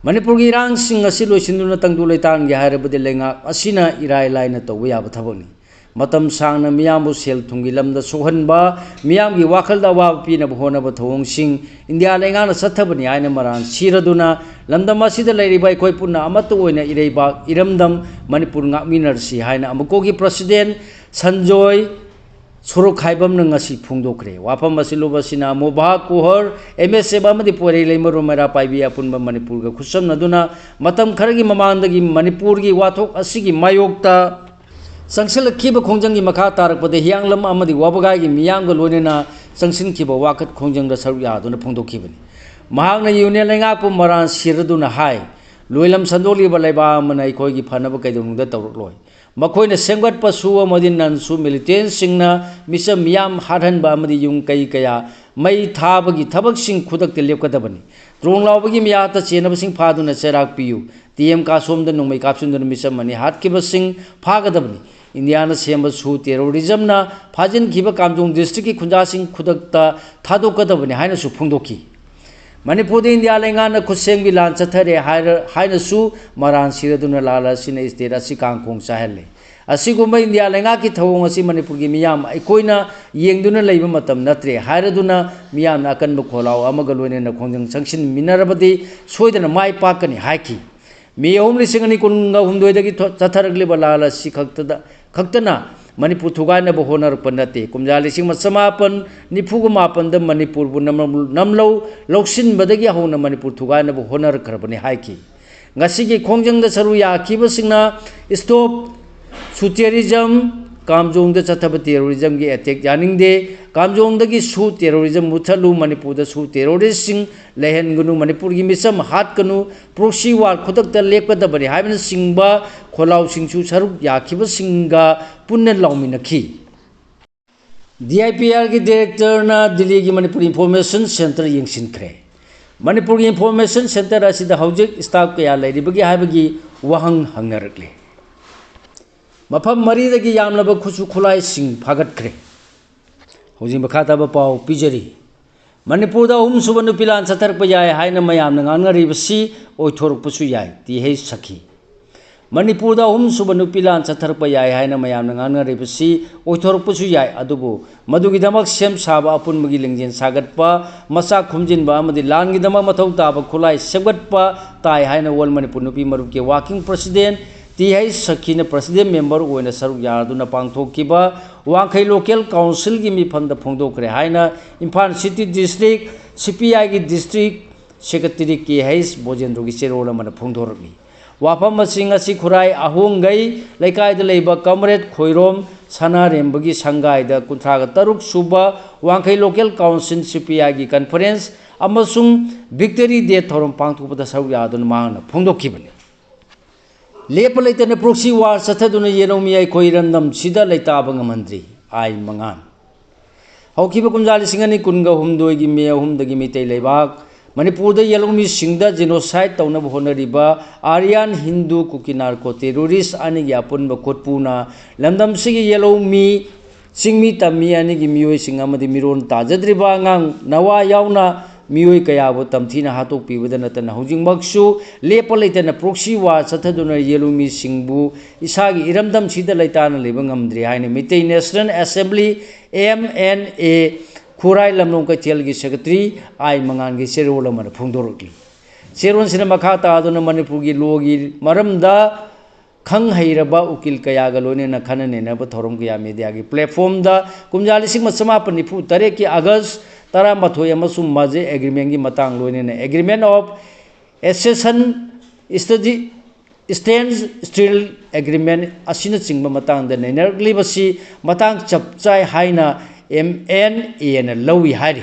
ꯃꯅꯤꯄꯨꯔꯒꯤ ꯏꯔꯥꯡꯁꯤꯡ ꯑꯁꯤ ꯂꯣꯏꯁꯤꯟꯗꯨꯅ ꯇꯪꯗꯨ ꯂꯩꯇꯥꯟꯒꯦ ꯍꯥꯏꯔꯕꯗꯤ ꯂꯩꯉꯥꯛ ꯑꯁꯤꯅ ꯏꯔꯥꯏ ꯂꯥꯏꯅ ꯇꯧꯕ ꯌꯥꯕ ꯊꯕꯛꯅꯤ꯫ ꯃꯇꯝ ꯁꯥꯡꯅ ꯃꯤꯌꯥꯝꯕꯨ ꯁꯦꯜ ꯊꯨꯝꯒꯤ ꯂꯝꯗ ꯁꯣꯛꯍꯟꯕ, ꯃꯤꯌꯥꯝꯒꯤ ꯋꯥꯈꯜꯗ ꯑꯋꯥꯕ ꯄꯤꯅꯕ ꯍꯣꯠꯅꯕ ꯊꯧꯑꯣꯡꯁꯤꯡ ꯏꯟꯗꯤꯌꯥ ꯂꯩꯉꯥꯛꯅ ꯆꯠꯊꯕꯅꯤ ꯍꯥꯏꯅ ꯃꯔꯥꯟ ꯁꯤꯔꯗꯨꯅ ꯂꯝꯗꯝ ꯑꯁꯤꯗ ꯂꯩꯔꯤꯕ ꯑꯩꯈꯣꯏ ꯄꯨꯟꯅ ꯑꯃꯠꯇ ꯑꯣꯏꯅ ꯏꯔꯩꯕꯥꯛ ꯏꯔꯝꯗꯝ ꯃꯅꯤꯄꯨꯔ ꯉꯥꯛꯃꯤꯟꯅꯔꯁꯤ ꯍꯥꯏꯅ ꯑꯃꯨꯛꯀꯣꯒꯤ president ꯁꯟꯖꯣꯏ ꯁꯣꯔꯣꯛꯈꯥꯏꯕꯝꯅ ꯉꯁꯤ ꯐꯣꯡꯗꯣꯛꯈ꯭ꯔꯦ꯫ ꯋꯥꯐꯝ ꯑꯁꯤ ꯂꯨꯕꯁꯤꯅ ꯃꯣꯕꯥ ꯀꯨꯍꯔ, M S F ꯑꯃꯗꯤ ꯄꯣꯏꯔꯩ ꯂꯩꯃꯔꯨ ꯃꯩꯔꯥ ꯄꯥꯏꯕꯤ ꯑꯄꯨꯟꯕ ꯃꯅꯤꯄꯨꯔꯒ ꯈꯨꯠꯁꯝꯅꯗꯨꯅ ꯃꯇꯝ ꯈꯔꯒꯤ ꯃꯃꯥꯡꯗꯒꯤ ꯃꯅꯤꯄꯨꯔꯒꯤ ꯋꯥꯊꯣꯛ ꯑꯁꯤꯒꯤ ꯃꯥꯌꯣꯛꯇ ꯆꯪꯁꯤꯜꯂꯛꯈꯤꯕ ꯈꯣꯡꯖꯪꯒꯤ ꯃꯈꯥ ꯇꯥꯔꯛꯄꯗ ꯍꯤꯌꯥꯡꯂꯝ ꯑꯃꯗꯤ ꯋꯥꯕꯒꯥꯏꯒꯤ ꯃꯤꯌꯥꯝꯒ ꯂꯣꯏꯅꯅ ꯆꯪꯁꯤꯟꯈꯤꯕ ꯋꯥꯀꯠ ꯈꯣꯡꯖꯪꯗ ꯁꯔꯨꯛ ꯌꯥꯗꯨꯅ ꯐꯣꯡꯗꯣꯛꯈꯤꯕꯅꯤ꯫ ꯃꯍꯥꯛꯅ ꯌꯨꯅꯤꯌꯟ ꯂꯩꯉꯥꯛꯄꯨ ꯃꯔꯥꯟ ꯁꯤꯔꯗꯨꯅ ꯍꯥꯏ, ꯂꯣꯏꯂꯝ ꯁꯟꯗꯣꯛꯂꯤꯕ ꯂꯩꯕꯥꯛ ꯑꯃꯅ ꯑꯩꯈꯣꯏꯒꯤ ꯐꯅꯕ ꯀꯩꯗꯧꯅꯨꯡꯗ ꯇꯧꯔꯛꯂꯣꯏ꯫ ꯃꯈꯣꯏꯅ ꯁꯦꯝꯒꯠꯄꯁꯨ ꯑꯃꯗꯤ ꯅꯟꯁꯨ ꯃꯤꯂꯤꯇꯦꯟꯁꯤꯡꯅ ꯃꯤꯆꯝ ꯃꯤꯌꯥꯝ ꯍꯥꯠꯍꯟꯕ ꯑꯃꯗꯤ ꯌꯨꯝ ꯀꯩ ꯀꯌꯥ ꯃꯩ ꯊꯥꯕꯒꯤ ꯊꯕꯛꯁꯤꯡ ꯈꯨꯗꯛꯇ ꯂꯦꯞꯀꯗꯕꯅꯤ꯫ ꯗ꯭ꯔꯣꯡ ꯂꯥꯎꯕꯒꯤ ꯃꯤꯍꯥꯠꯇ ꯆꯦꯟꯅꯕꯁꯤꯡ ꯐꯥꯗꯨꯅ ꯆꯩꯔꯥꯛ ꯄꯤꯌꯨ꯫ ꯇꯤ ꯑꯦꯝ ꯀꯥꯁꯣꯝꯗ ꯅꯣꯡꯃꯩ ꯀꯥꯞꯁꯤꯟꯗꯨꯅ ꯃꯤꯆꯝ ꯑꯅꯤ ꯍꯥꯠꯈꯤꯕꯁꯤꯡ ꯐꯥꯒꯗꯕꯅꯤ꯫ ꯏꯟꯗꯤꯌꯥꯅ ꯁꯦꯝꯕ ꯁꯨ ꯇꯦꯔꯣꯔꯤꯖꯝꯅ ꯐꯥꯖꯤꯟꯈꯤꯕ ꯀꯥꯝꯖꯣꯡ ꯗꯤꯁꯇ꯭ꯔꯤꯛꯀꯤ ꯈꯨꯟꯖꯥꯁꯤꯡ ꯈꯨꯗꯛꯇ ꯊꯥꯗꯣꯛꯀꯗꯕꯅꯤ ꯍꯥꯏꯅꯁꯨ ꯐꯣꯡꯗꯣꯛꯈꯤ꯫ ꯃꯅꯤꯄꯨꯔꯗ ꯏꯟꯗꯤꯌꯥ ꯂꯩꯉꯥꯛꯅ ꯈꯨꯠꯁꯦꯝꯒꯤ ꯂꯥꯟ ꯆꯠꯊꯔꯦ ꯍꯥꯏꯔ-, ꯍꯥꯏꯅꯁꯨ ꯃꯔꯥꯟ ꯁꯤꯔꯗꯨꯅ ꯂꯥꯜ ꯑꯁꯤꯅ ꯁ꯭ꯇꯦꯠ ꯑꯁꯤ ꯀꯥꯡ ꯈꯣꯡ ꯆꯥꯏꯍꯜꯂꯦ꯫ ꯑꯁꯤꯒꯨꯝꯕ ꯏꯟꯗꯤꯌꯥ ꯂꯩꯉꯥꯛꯀꯤ ꯊꯧꯑꯣꯡ ꯑꯁꯤ ꯃꯅꯤꯄꯨꯔꯒꯤ ꯃꯤꯌꯥꯝ ꯑꯩꯈꯣꯏꯅ ꯌꯦꯡꯗꯨꯅ ꯂꯩꯕ ꯃꯇꯝ ꯅꯠꯇ꯭ꯔꯦ ꯍꯥꯏꯔꯗꯨꯅ ꯃꯤꯌꯥꯝꯅ ꯑꯀꯟꯕ ꯈꯣꯜꯂꯥꯎ ꯑꯃꯒ ꯂꯣꯏꯅꯅ ꯈꯣꯡꯖꯪ ꯆꯪꯁꯤꯟꯃꯤꯟꯅꯔꯕꯗꯤ ꯁꯣꯏꯗꯅ ꯃꯥꯏ ꯄꯥꯛꯀꯅꯤ ꯍꯥꯏꯈꯤ꯫ ꯃꯦ ꯑꯍꯨꯝ ꯂꯤꯁꯤꯡ ꯑꯅꯤ ꯀꯨꯟꯒ ꯍꯨꯝꯗꯣꯏꯗꯒꯤ ꯊꯣ-, ꯆꯠꯊꯔꯛꯂꯤꯕ ꯂꯥꯜ ꯑꯁꯤ ꯈꯛꯇꯗ, ꯈꯛꯇꯅ ꯃꯅꯤꯄꯨꯔ ꯊꯨꯒꯥꯏꯅꯕ ꯍꯣꯠꯅꯔꯛꯄ ꯅꯠꯇꯦ꯫ ꯀꯨꯝꯖꯥ ꯂꯤꯁꯤꯡ ꯑꯃ ꯆꯃꯥꯄꯟ ꯅꯤꯐꯨꯒ ꯃꯥꯄꯟꯗ ꯃꯅꯤꯄꯨꯔꯕꯨ ꯅꯝꯂꯧ-, ꯅꯝꯂꯧ ꯂꯧꯁꯤꯟꯕꯗꯒꯤ ꯍꯧꯅ ꯃꯅꯤꯄꯨꯔ ꯊꯨꯒꯥꯏꯅꯕ ꯍꯣꯠꯅꯔꯛꯈ꯭ꯔꯕꯅꯤ ꯍꯥꯏꯈꯤ꯫ ꯉꯁꯤꯒꯤ ꯈꯣꯡꯖꯪꯗ ꯁꯔꯨꯛ ꯌꯥꯈꯤꯕꯁꯤꯡꯅ ꯁ꯭ꯇꯣꯞ ꯁꯨ ꯇꯦꯔꯣꯔꯤꯖꯝ, ꯀꯥꯝꯖꯣꯡꯗ ꯆꯠꯊꯕ ꯇꯦꯔꯣꯔꯤꯖꯝꯒꯤ ꯑꯦꯇꯦꯛ ꯌꯥꯅꯤꯡꯗꯦ, ꯀꯥꯝꯖꯣꯡꯗꯒꯤ ꯁꯨ ꯇꯦꯔꯣꯔꯤꯖꯝ ꯃꯨꯠꯊꯠꯂꯨ, ꯃꯅꯤꯄꯨꯔꯗ ꯁꯨ ꯇꯦꯔꯣꯔꯤꯁꯁꯤꯡ ꯂꯩꯍꯟꯒꯅꯨ, ꯃꯅꯤꯄꯨꯔꯒꯤ ꯃꯤꯆꯝ ꯍꯥꯠꯀꯅꯨ, ꯄ꯭ꯔꯣꯛꯁꯤ ꯋꯥꯔ ꯈꯨꯗꯛꯇ ꯂꯦꯞꯀꯗꯕꯅꯤ ꯍꯥꯏꯕꯅꯆꯤꯡꯕ ꯈꯣꯜꯂꯥꯎꯁꯤꯡꯁꯨ ꯁꯔꯨꯛ ꯌꯥꯈꯤꯕꯁꯤꯡꯒ ꯄꯨꯟꯅ ꯂꯥꯎꯃꯤꯟꯅꯈꯤ꯫ ꯗꯤ ꯑꯥꯏ ꯄꯤ ꯑꯥꯔꯒꯤ ꯗꯤꯔꯦꯛꯇꯔꯅ ꯗꯤꯜꯂꯤꯒꯤ ꯃꯅꯤꯄꯨꯔ ꯏꯟꯐꯣꯔꯃꯦꯁꯟ ꯁꯦꯟꯇꯔ ꯌꯦꯡꯁꯤꯟꯈ꯭ꯔꯦ꯫ ꯃꯅꯤꯄꯨꯔꯒꯤ ꯏꯟꯐꯣꯔꯃꯦꯁꯟ ꯁꯦꯟꯇꯔ ꯑꯁꯤꯗ ꯍꯧꯖꯤꯛ ꯁ꯭ꯇꯥꯐ ꯀꯌꯥ ꯂꯩꯔꯤꯕꯒꯦ ꯍꯥꯏꯕꯒꯤ ꯋꯥꯍꯪ ꯍꯪꯅꯔꯛꯂꯤ꯫ ꯃꯐꯝ ꯃꯔꯤꯗꯒꯤ ꯌꯥꯝꯂꯕ ꯈꯨꯠꯁꯨ ꯈꯨꯠꯂꯥꯏꯁꯤꯡ ꯐꯥꯒꯠꯈ꯭ꯔꯦ꯫ ꯍꯧꯖꯤꯛ ꯃꯈꯥ ꯇꯥꯕ ꯄꯥꯎ ꯄꯤꯖꯔꯤ꯫ ꯃꯅꯤꯄꯨꯔꯗ ꯑꯍꯨꯝꯁꯨꯕ ꯅꯨꯄꯤ ꯂꯥꯟ ꯆꯠꯊꯔꯛꯄ ꯌꯥꯏ ꯍꯥꯏꯅ ꯃꯌꯥꯝꯅ ꯉꯥꯡꯅꯔꯤꯕꯁꯤ ꯑꯣꯏꯊꯣꯔꯛꯄꯁꯨ ꯌꯥꯏ, ꯇꯤ ꯍꯩꯆ ꯁꯈꯤ꯫ ꯃꯅꯤꯄꯨꯔꯗ ꯑꯍꯨꯝꯁꯨꯕ ꯅꯨꯄꯤ ꯂꯥꯟ ꯆꯠꯊꯔꯛꯄ ꯌꯥꯏ ꯍꯥꯏꯅ ꯃꯌꯥꯝꯅ ꯉꯥꯡꯅꯔꯤꯕꯁꯤ ꯑꯣꯏꯊꯣꯔꯛꯄꯁꯨ ꯌꯥꯏ, ꯑꯗꯨꯕꯨ ꯃꯗꯨꯒꯤꯗꯃꯛ ꯁꯦꯝ ꯁꯥꯕ, ꯑꯄꯨꯟꯕꯒꯤ ꯂꯤꯡꯖꯦꯜ ꯁꯥꯒꯠꯄ, ꯃꯆꯥꯛ ꯈꯣꯝꯖꯤꯟꯕ ꯑꯃꯗꯤ ꯂꯥꯟꯒꯤꯗꯃꯛ ꯃꯊꯧ ꯇꯥꯕ ꯈꯨꯠꯂꯥꯏ ꯁꯦꯝꯒꯠꯄ ꯇꯥꯏ ꯍꯥꯏꯅ ꯑꯣꯜ ꯃꯅꯤꯄꯨꯔ ꯅꯨꯄꯤ ꯃꯔꯨꯞꯀꯤ ꯋꯥꯀꯤꯡ ꯄ꯭ꯔꯁꯤꯗꯦꯟ ꯇꯤ ꯍꯩꯆ ꯁꯈꯤꯅ ꯄ꯭ꯔꯁꯤꯗꯦꯟ ꯃꯦꯝꯕꯔ ꯑꯣꯏꯅ ꯁꯔꯨꯛ ꯌꯥꯗꯨꯅ ꯄꯥꯡꯊꯣꯛꯈꯤꯕ ꯋꯥꯡꯈꯩ ꯂꯣꯀꯦꯜ ꯀꯥꯎꯟꯁꯤꯜꯒꯤ ꯃꯤꯐꯝꯗ ꯐꯣꯡꯗꯣꯛꯈ꯭ꯔꯦ ꯍꯥꯏꯅ ꯏꯝꯐꯥꯜ ꯁꯤꯇꯤ ꯗꯤꯁꯇ꯭ꯔꯤꯛ ꯁꯤ ꯄꯤ ꯑꯥꯏꯒꯤ ꯗꯤꯁꯇ꯭ꯔꯤꯛ ꯁꯦꯀ꯭ꯔꯦꯇꯔꯤ ꯀꯦ ꯍꯩꯆ ꯕꯣꯖꯦꯟꯗ꯭ꯔꯣꯒꯤ ꯆꯦꯔꯣꯜ ꯑꯃꯅ ꯐꯣꯡꯗꯣꯔꯛꯂꯤ꯫ ꯋꯥꯐꯝꯁꯤꯡ ꯑꯁꯤ ꯈꯨꯔꯥꯏ ꯑꯍꯣꯡꯒꯩ ꯂꯩꯀꯥꯏꯗ ꯂꯩꯕ ꯀꯝꯔꯦꯗ ꯈꯣꯏꯔꯣꯝ ꯁꯅꯥꯔꯦꯝꯕꯒꯤ ꯁꯪꯒꯥꯏꯗ ꯀꯨꯟꯊ꯭ꯔꯥꯒ ꯇꯔꯨꯛ ꯁꯨꯕ ꯋꯥꯡꯈꯩ ꯂꯣꯀꯦꯜ ꯀꯥꯎꯟꯁꯤꯜ ꯁꯤ ꯄꯤ ꯑꯥꯏꯒꯤ ꯀꯟꯐꯔꯦꯟꯁ ꯑꯃꯁꯨꯡ ꯚꯤꯛꯇꯔꯤ ꯗꯦ ꯊꯧꯔꯝ ꯄꯥꯡꯊꯣꯛꯄꯗ ꯁꯔꯨꯛ ꯌꯥꯗꯨꯅ ꯃꯍꯥꯛꯅ ꯐꯣꯡꯗꯣꯛꯈꯤꯕꯅꯤ꯫ ꯂꯦꯞꯄ ꯂꯩꯇꯅ ꯄ꯭ꯔꯣꯛꯁꯤ ꯋꯥꯔ ꯆꯠꯊꯗꯨꯅ ꯌꯦꯜꯍꯧꯃꯤ ꯑꯩꯈꯣꯏ ꯏꯔꯝꯗꯝꯁꯤꯗ ꯂꯩꯇꯥꯕ ꯉꯝꯍꯟꯗ꯭ꯔꯤ꯫ ꯑꯥꯏ ꯃꯉꯥꯟ꯫ ꯍꯧꯈꯤꯕ ꯀꯨꯝꯖꯥ ꯂꯤꯁꯤꯡ ꯑꯅꯤ ꯀꯨꯟꯒ ꯍꯨꯝꯗꯣꯏꯒꯤ ꯃꯦ ꯑꯍꯨꯝꯗꯒꯤ ꯃꯤꯇꯩ ꯂꯩꯕꯥꯛ ꯃꯅꯤꯄꯨꯔꯗ ꯌꯦꯜꯍꯧꯃꯤꯁꯤꯡꯗ genocide ꯇꯧꯅꯕ ꯍꯣꯠꯅꯔꯤꯕ Aryan Hindu Kuki narco terrorist ꯑꯅꯤꯒꯤ ꯑꯄꯨꯟꯕ ꯈꯨꯠꯄꯨꯅ ꯂꯝꯗꯝꯁꯤꯒꯤ ꯌꯦꯜꯍꯧꯃꯤ ꯆꯤꯡꯃꯤ ꯇꯝꯃꯤ ꯑꯅꯤꯒꯤ ꯃꯤꯑꯣꯏꯁꯤꯡ ꯑꯃꯗꯤ ꯃꯤꯔꯣꯜ ꯇꯥꯖꯗ꯭ꯔꯤꯕ ꯑꯉꯥꯡ ꯅꯋꯥ ꯌꯥꯎꯅ ꯃꯤꯑꯣꯏ ꯀꯌꯥꯕꯨ ꯇꯝꯊꯤꯅ ꯍꯥꯠꯇꯣꯛꯄꯤꯕꯗ ꯅꯠꯇꯅ ꯍꯧꯖꯤꯛꯃꯛꯁꯨ ꯂꯦꯞꯄ ꯂꯩꯇꯅ proxy war ꯆꯠꯊꯗꯨꯅ ꯌꯦꯜꯍꯧꯃꯤꯁꯤꯡꯕꯨ ꯏꯁꯥꯒꯤ ꯏꯔꯝꯗꯝꯁꯤꯗ ꯂꯩꯇꯥꯅ ꯂꯩꯕ ꯉꯝꯗ꯭ꯔꯤ ꯍꯥꯏꯅ Meitei National Assembly, M N A, ꯈꯨꯔꯥꯏ ꯂꯝꯂꯣꯡ ꯀꯩꯊꯦꯜꯒꯤ secretary ꯑꯥꯏ ꯃꯉꯥꯟꯒꯤ ꯆꯦꯔꯣꯜ ꯑꯃꯅ ꯐꯣꯡꯗꯣꯔꯛꯂꯤ꯫ ꯆꯦꯔꯣꯜꯁꯤꯅ ꯃꯈꯥ ꯇꯥꯗꯨꯅ ꯃꯅꯤꯄꯨꯔꯒꯤ ꯂꯣꯒꯤ ꯃꯔꯝꯗ ꯈꯪ ꯍꯩꯔꯕ ꯎꯀꯤꯜ ꯀꯌꯥꯒ ꯂꯣꯏꯅꯅ ꯈꯟꯅ ꯅꯩꯅꯕ ꯊꯧꯔꯝ ꯀꯌꯥ mediaꯒꯤ platformꯗ ꯀꯨꯝꯖꯥ ꯂꯤꯁꯤꯡ ꯑꯃ ꯆꯃꯥꯄꯟ ꯅꯤꯐꯨ ꯇꯔꯦꯠꯀꯤ August ꯇꯔꯥꯃꯥꯊꯣꯏ ꯑꯃꯁꯨꯡ Maje Agreementꯒꯤ ꯃꯇꯥꯡ ꯂꯣꯏꯅꯅ Agreement of Accession Study, Standstill Agreement ꯑꯁꯤꯅꯆꯤꯡꯕ ꯃꯇꯥꯡꯗ ꯅꯩꯅꯔꯛꯂꯤꯕꯁꯤ ꯃꯇꯥꯡ ꯆꯞ ꯆꯥꯏ ꯍꯥꯏꯅ M N Aꯅ ꯂꯧꯏ ꯍꯥꯏꯔꯤ꯫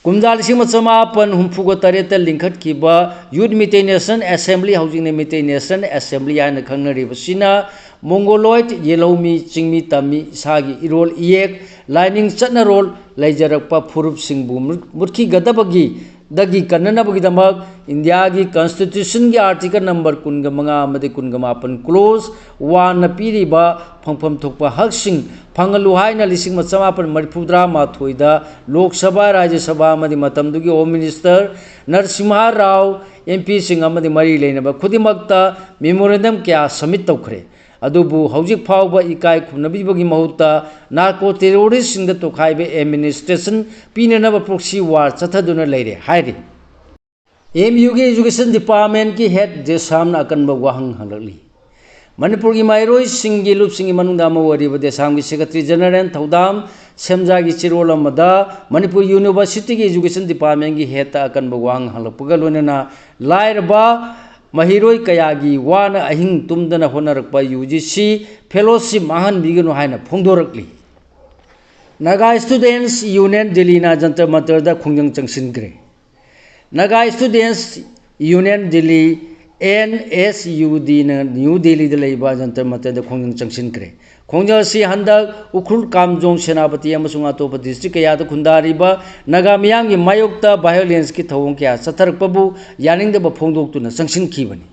ꯀꯨꯝꯖꯥ ꯂꯤꯁꯤꯡ ꯑꯃ ꯆꯃꯥꯄꯟ ꯍꯨꯝꯐꯨꯒ ꯇꯔꯦꯠꯇ ꯂꯤꯡꯈꯠꯈꯤꯕ Youth Meitei National Assembly, ꯍꯧꯖꯤꯛꯅ ꯃꯤꯇꯩ National Assembly ꯍꯥꯏꯅ ꯈꯪꯅꯔꯤꯕꯁꯤꯅ, Mongoloid ꯌꯦꯜꯍꯧꯃꯤ ꯆꯤꯡꯃꯤ ꯇꯝꯃꯤ ꯏꯁꯥꯒꯤ ꯏꯔꯣꯜ ꯏꯌꯦꯛ, ꯂꯥꯏꯅꯤꯡ ꯆꯠꯅꯔꯣꯜ ꯂꯩꯖꯔꯛꯄ ꯐꯨꯔꯨꯞꯁꯤꯡꯕꯨ ꯃꯨꯠ-, ꯃꯨꯠꯈꯤꯒꯗꯕꯒꯤ ꯗꯒꯤ ꯀꯟꯅꯅꯕꯒꯤꯗꯃꯛ ꯏꯟꯗꯤꯌꯥꯒꯤ Constitutionꯒꯤ Article number ꯀꯨꯟꯒ ꯃꯉꯥ ꯑꯃꯗꯤ ꯀꯨꯟꯒ ꯃꯥꯄꯟ clause oneꯅ ꯄꯤꯔꯤꯕ ꯐꯪꯐꯝ ꯊꯣꯛꯄ ꯍꯛꯁꯤꯡ ꯐꯪꯍꯜꯂꯨ ꯍꯥꯏꯅ ꯂꯤꯁꯤꯡ ꯑꯃ ꯆꯃꯥꯄꯟ ꯃꯔꯤꯐꯨꯇꯔꯥ ꯃꯥꯊꯣꯏꯗ ꯂꯣꯛ ꯁꯚꯥ, ꯔꯥꯖ꯭ꯌ ꯁꯚꯥ ꯑꯃꯗꯤ ꯃꯇꯝꯗꯨꯒꯤ Home Minister ꯅꯔꯁꯤꯝꯍ ꯔꯥꯎ, MPꯁꯤꯡ ꯑꯃꯗꯤ ꯃꯔꯤ ꯂꯩꯅꯕ ꯈꯨꯗꯤꯡꯃꯛꯇ memorandum ꯀꯌꯥ submit ꯇꯧꯈ꯭ꯔꯦ꯫ ꯑꯗꯨꯕꯨ ꯍꯧꯖꯤꯛ ꯐꯥꯎꯕ ꯏꯀꯥꯏ ꯈꯨꯝꯅꯕꯤꯕꯒꯤ ꯃꯍꯨꯠꯇ narco terroristꯁꯤꯡꯗ ꯇꯣꯈꯥꯏꯕ administration ꯄꯤꯅꯅꯕ proxy war ꯆꯠꯊꯗꯨꯅ ꯂꯩꯔꯦ ꯍꯥꯏꯔꯤ꯫ MUꯒꯤ Education Departmentꯀꯤ head ꯗꯦꯁꯥꯝꯅ ꯑꯀꯟꯕ ꯋꯥꯍꯪ ꯍꯪꯂꯛꯂꯤ꯫ ꯃꯅꯤꯄꯨꯔꯒꯤ ꯃꯍꯩꯔꯣꯏꯁꯤꯡꯒꯤ ꯂꯨꯞꯁꯤꯡꯒꯤ ꯃꯅꯨꯡꯗ ꯑꯃ ꯑꯣꯏꯔꯤꯕ ꯗꯦꯁꯥꯝꯒꯤ Secretary General ꯊꯧꯗꯥꯝ ꯁꯦꯝꯖꯥꯒꯤ ꯆꯦꯔꯣꯜ ꯑꯃꯗ ꯃꯅꯤꯄꯨꯔ Universityꯒꯤ Education Departmentꯀꯤ headꯇ ꯑꯀꯟꯕ ꯋꯥꯍꯪ ꯍꯪꯂꯛꯄꯒ ꯂꯣꯏꯅꯅ ꯂꯥꯏꯔꯕ ꯃꯍꯩꯔꯣꯏ ꯀꯌꯥꯒꯤ ꯋꯥꯅ ꯑꯍꯤꯡ ꯇꯨꯝꯗꯅ ꯍꯣꯠꯅꯔꯛꯄ UGC fellowship ꯃꯥꯡꯍꯟꯕꯤꯒꯅꯨ ꯍꯥꯏꯅ ꯐꯣꯡꯗꯣꯔꯛꯂꯤ꯫ Naga Students Union Delhiꯅ ꯖꯟꯇꯔ ꯃꯟꯇꯔꯗ ꯈꯣꯡꯖꯪ ꯆꯪꯁꯤꯟꯈ꯭ꯔꯦ꯫ Naga Students Union Delhi, N S U ꯗꯤꯅ ꯅ꯭ꯌꯨ ꯗꯦꯜꯂꯤꯗ ꯂꯩꯕ ꯖꯟꯇꯔ ꯃꯟꯇꯔꯗ ꯈꯣꯡꯖꯪ ꯆꯪꯁꯤꯟꯈ꯭ꯔꯦ꯫ ꯈꯣꯡꯖꯪ ꯑꯁꯤ ꯍꯟꯗꯛ ꯎꯈ꯭ꯔꯨꯜ, ꯀꯥꯝꯖꯣꯡ, ꯁꯦꯅꯥꯄꯇꯤ ꯑꯃꯁꯨꯡ ꯑꯇꯣꯞꯄ ꯗꯤꯁꯇ꯭ꯔꯤꯛ ꯀꯌꯥꯗ ꯈꯨꯟꯗꯥꯔꯤꯕ ꯅꯥꯒꯥ ꯃꯤꯌꯥꯝꯒꯤ ꯃꯥꯌꯣꯛꯇ ꯚꯥꯏꯑꯣꯂꯦꯟꯁꯀꯤ ꯊꯧꯑꯣꯡ ꯀꯌꯥ ꯆꯠꯊꯔꯛꯄꯕꯨ ꯌꯥꯅꯤꯡꯗꯕ ꯐꯣꯡꯗꯣꯛꯇꯨꯅ ꯆꯪꯁꯤꯟꯈꯤꯕꯅꯤ꯫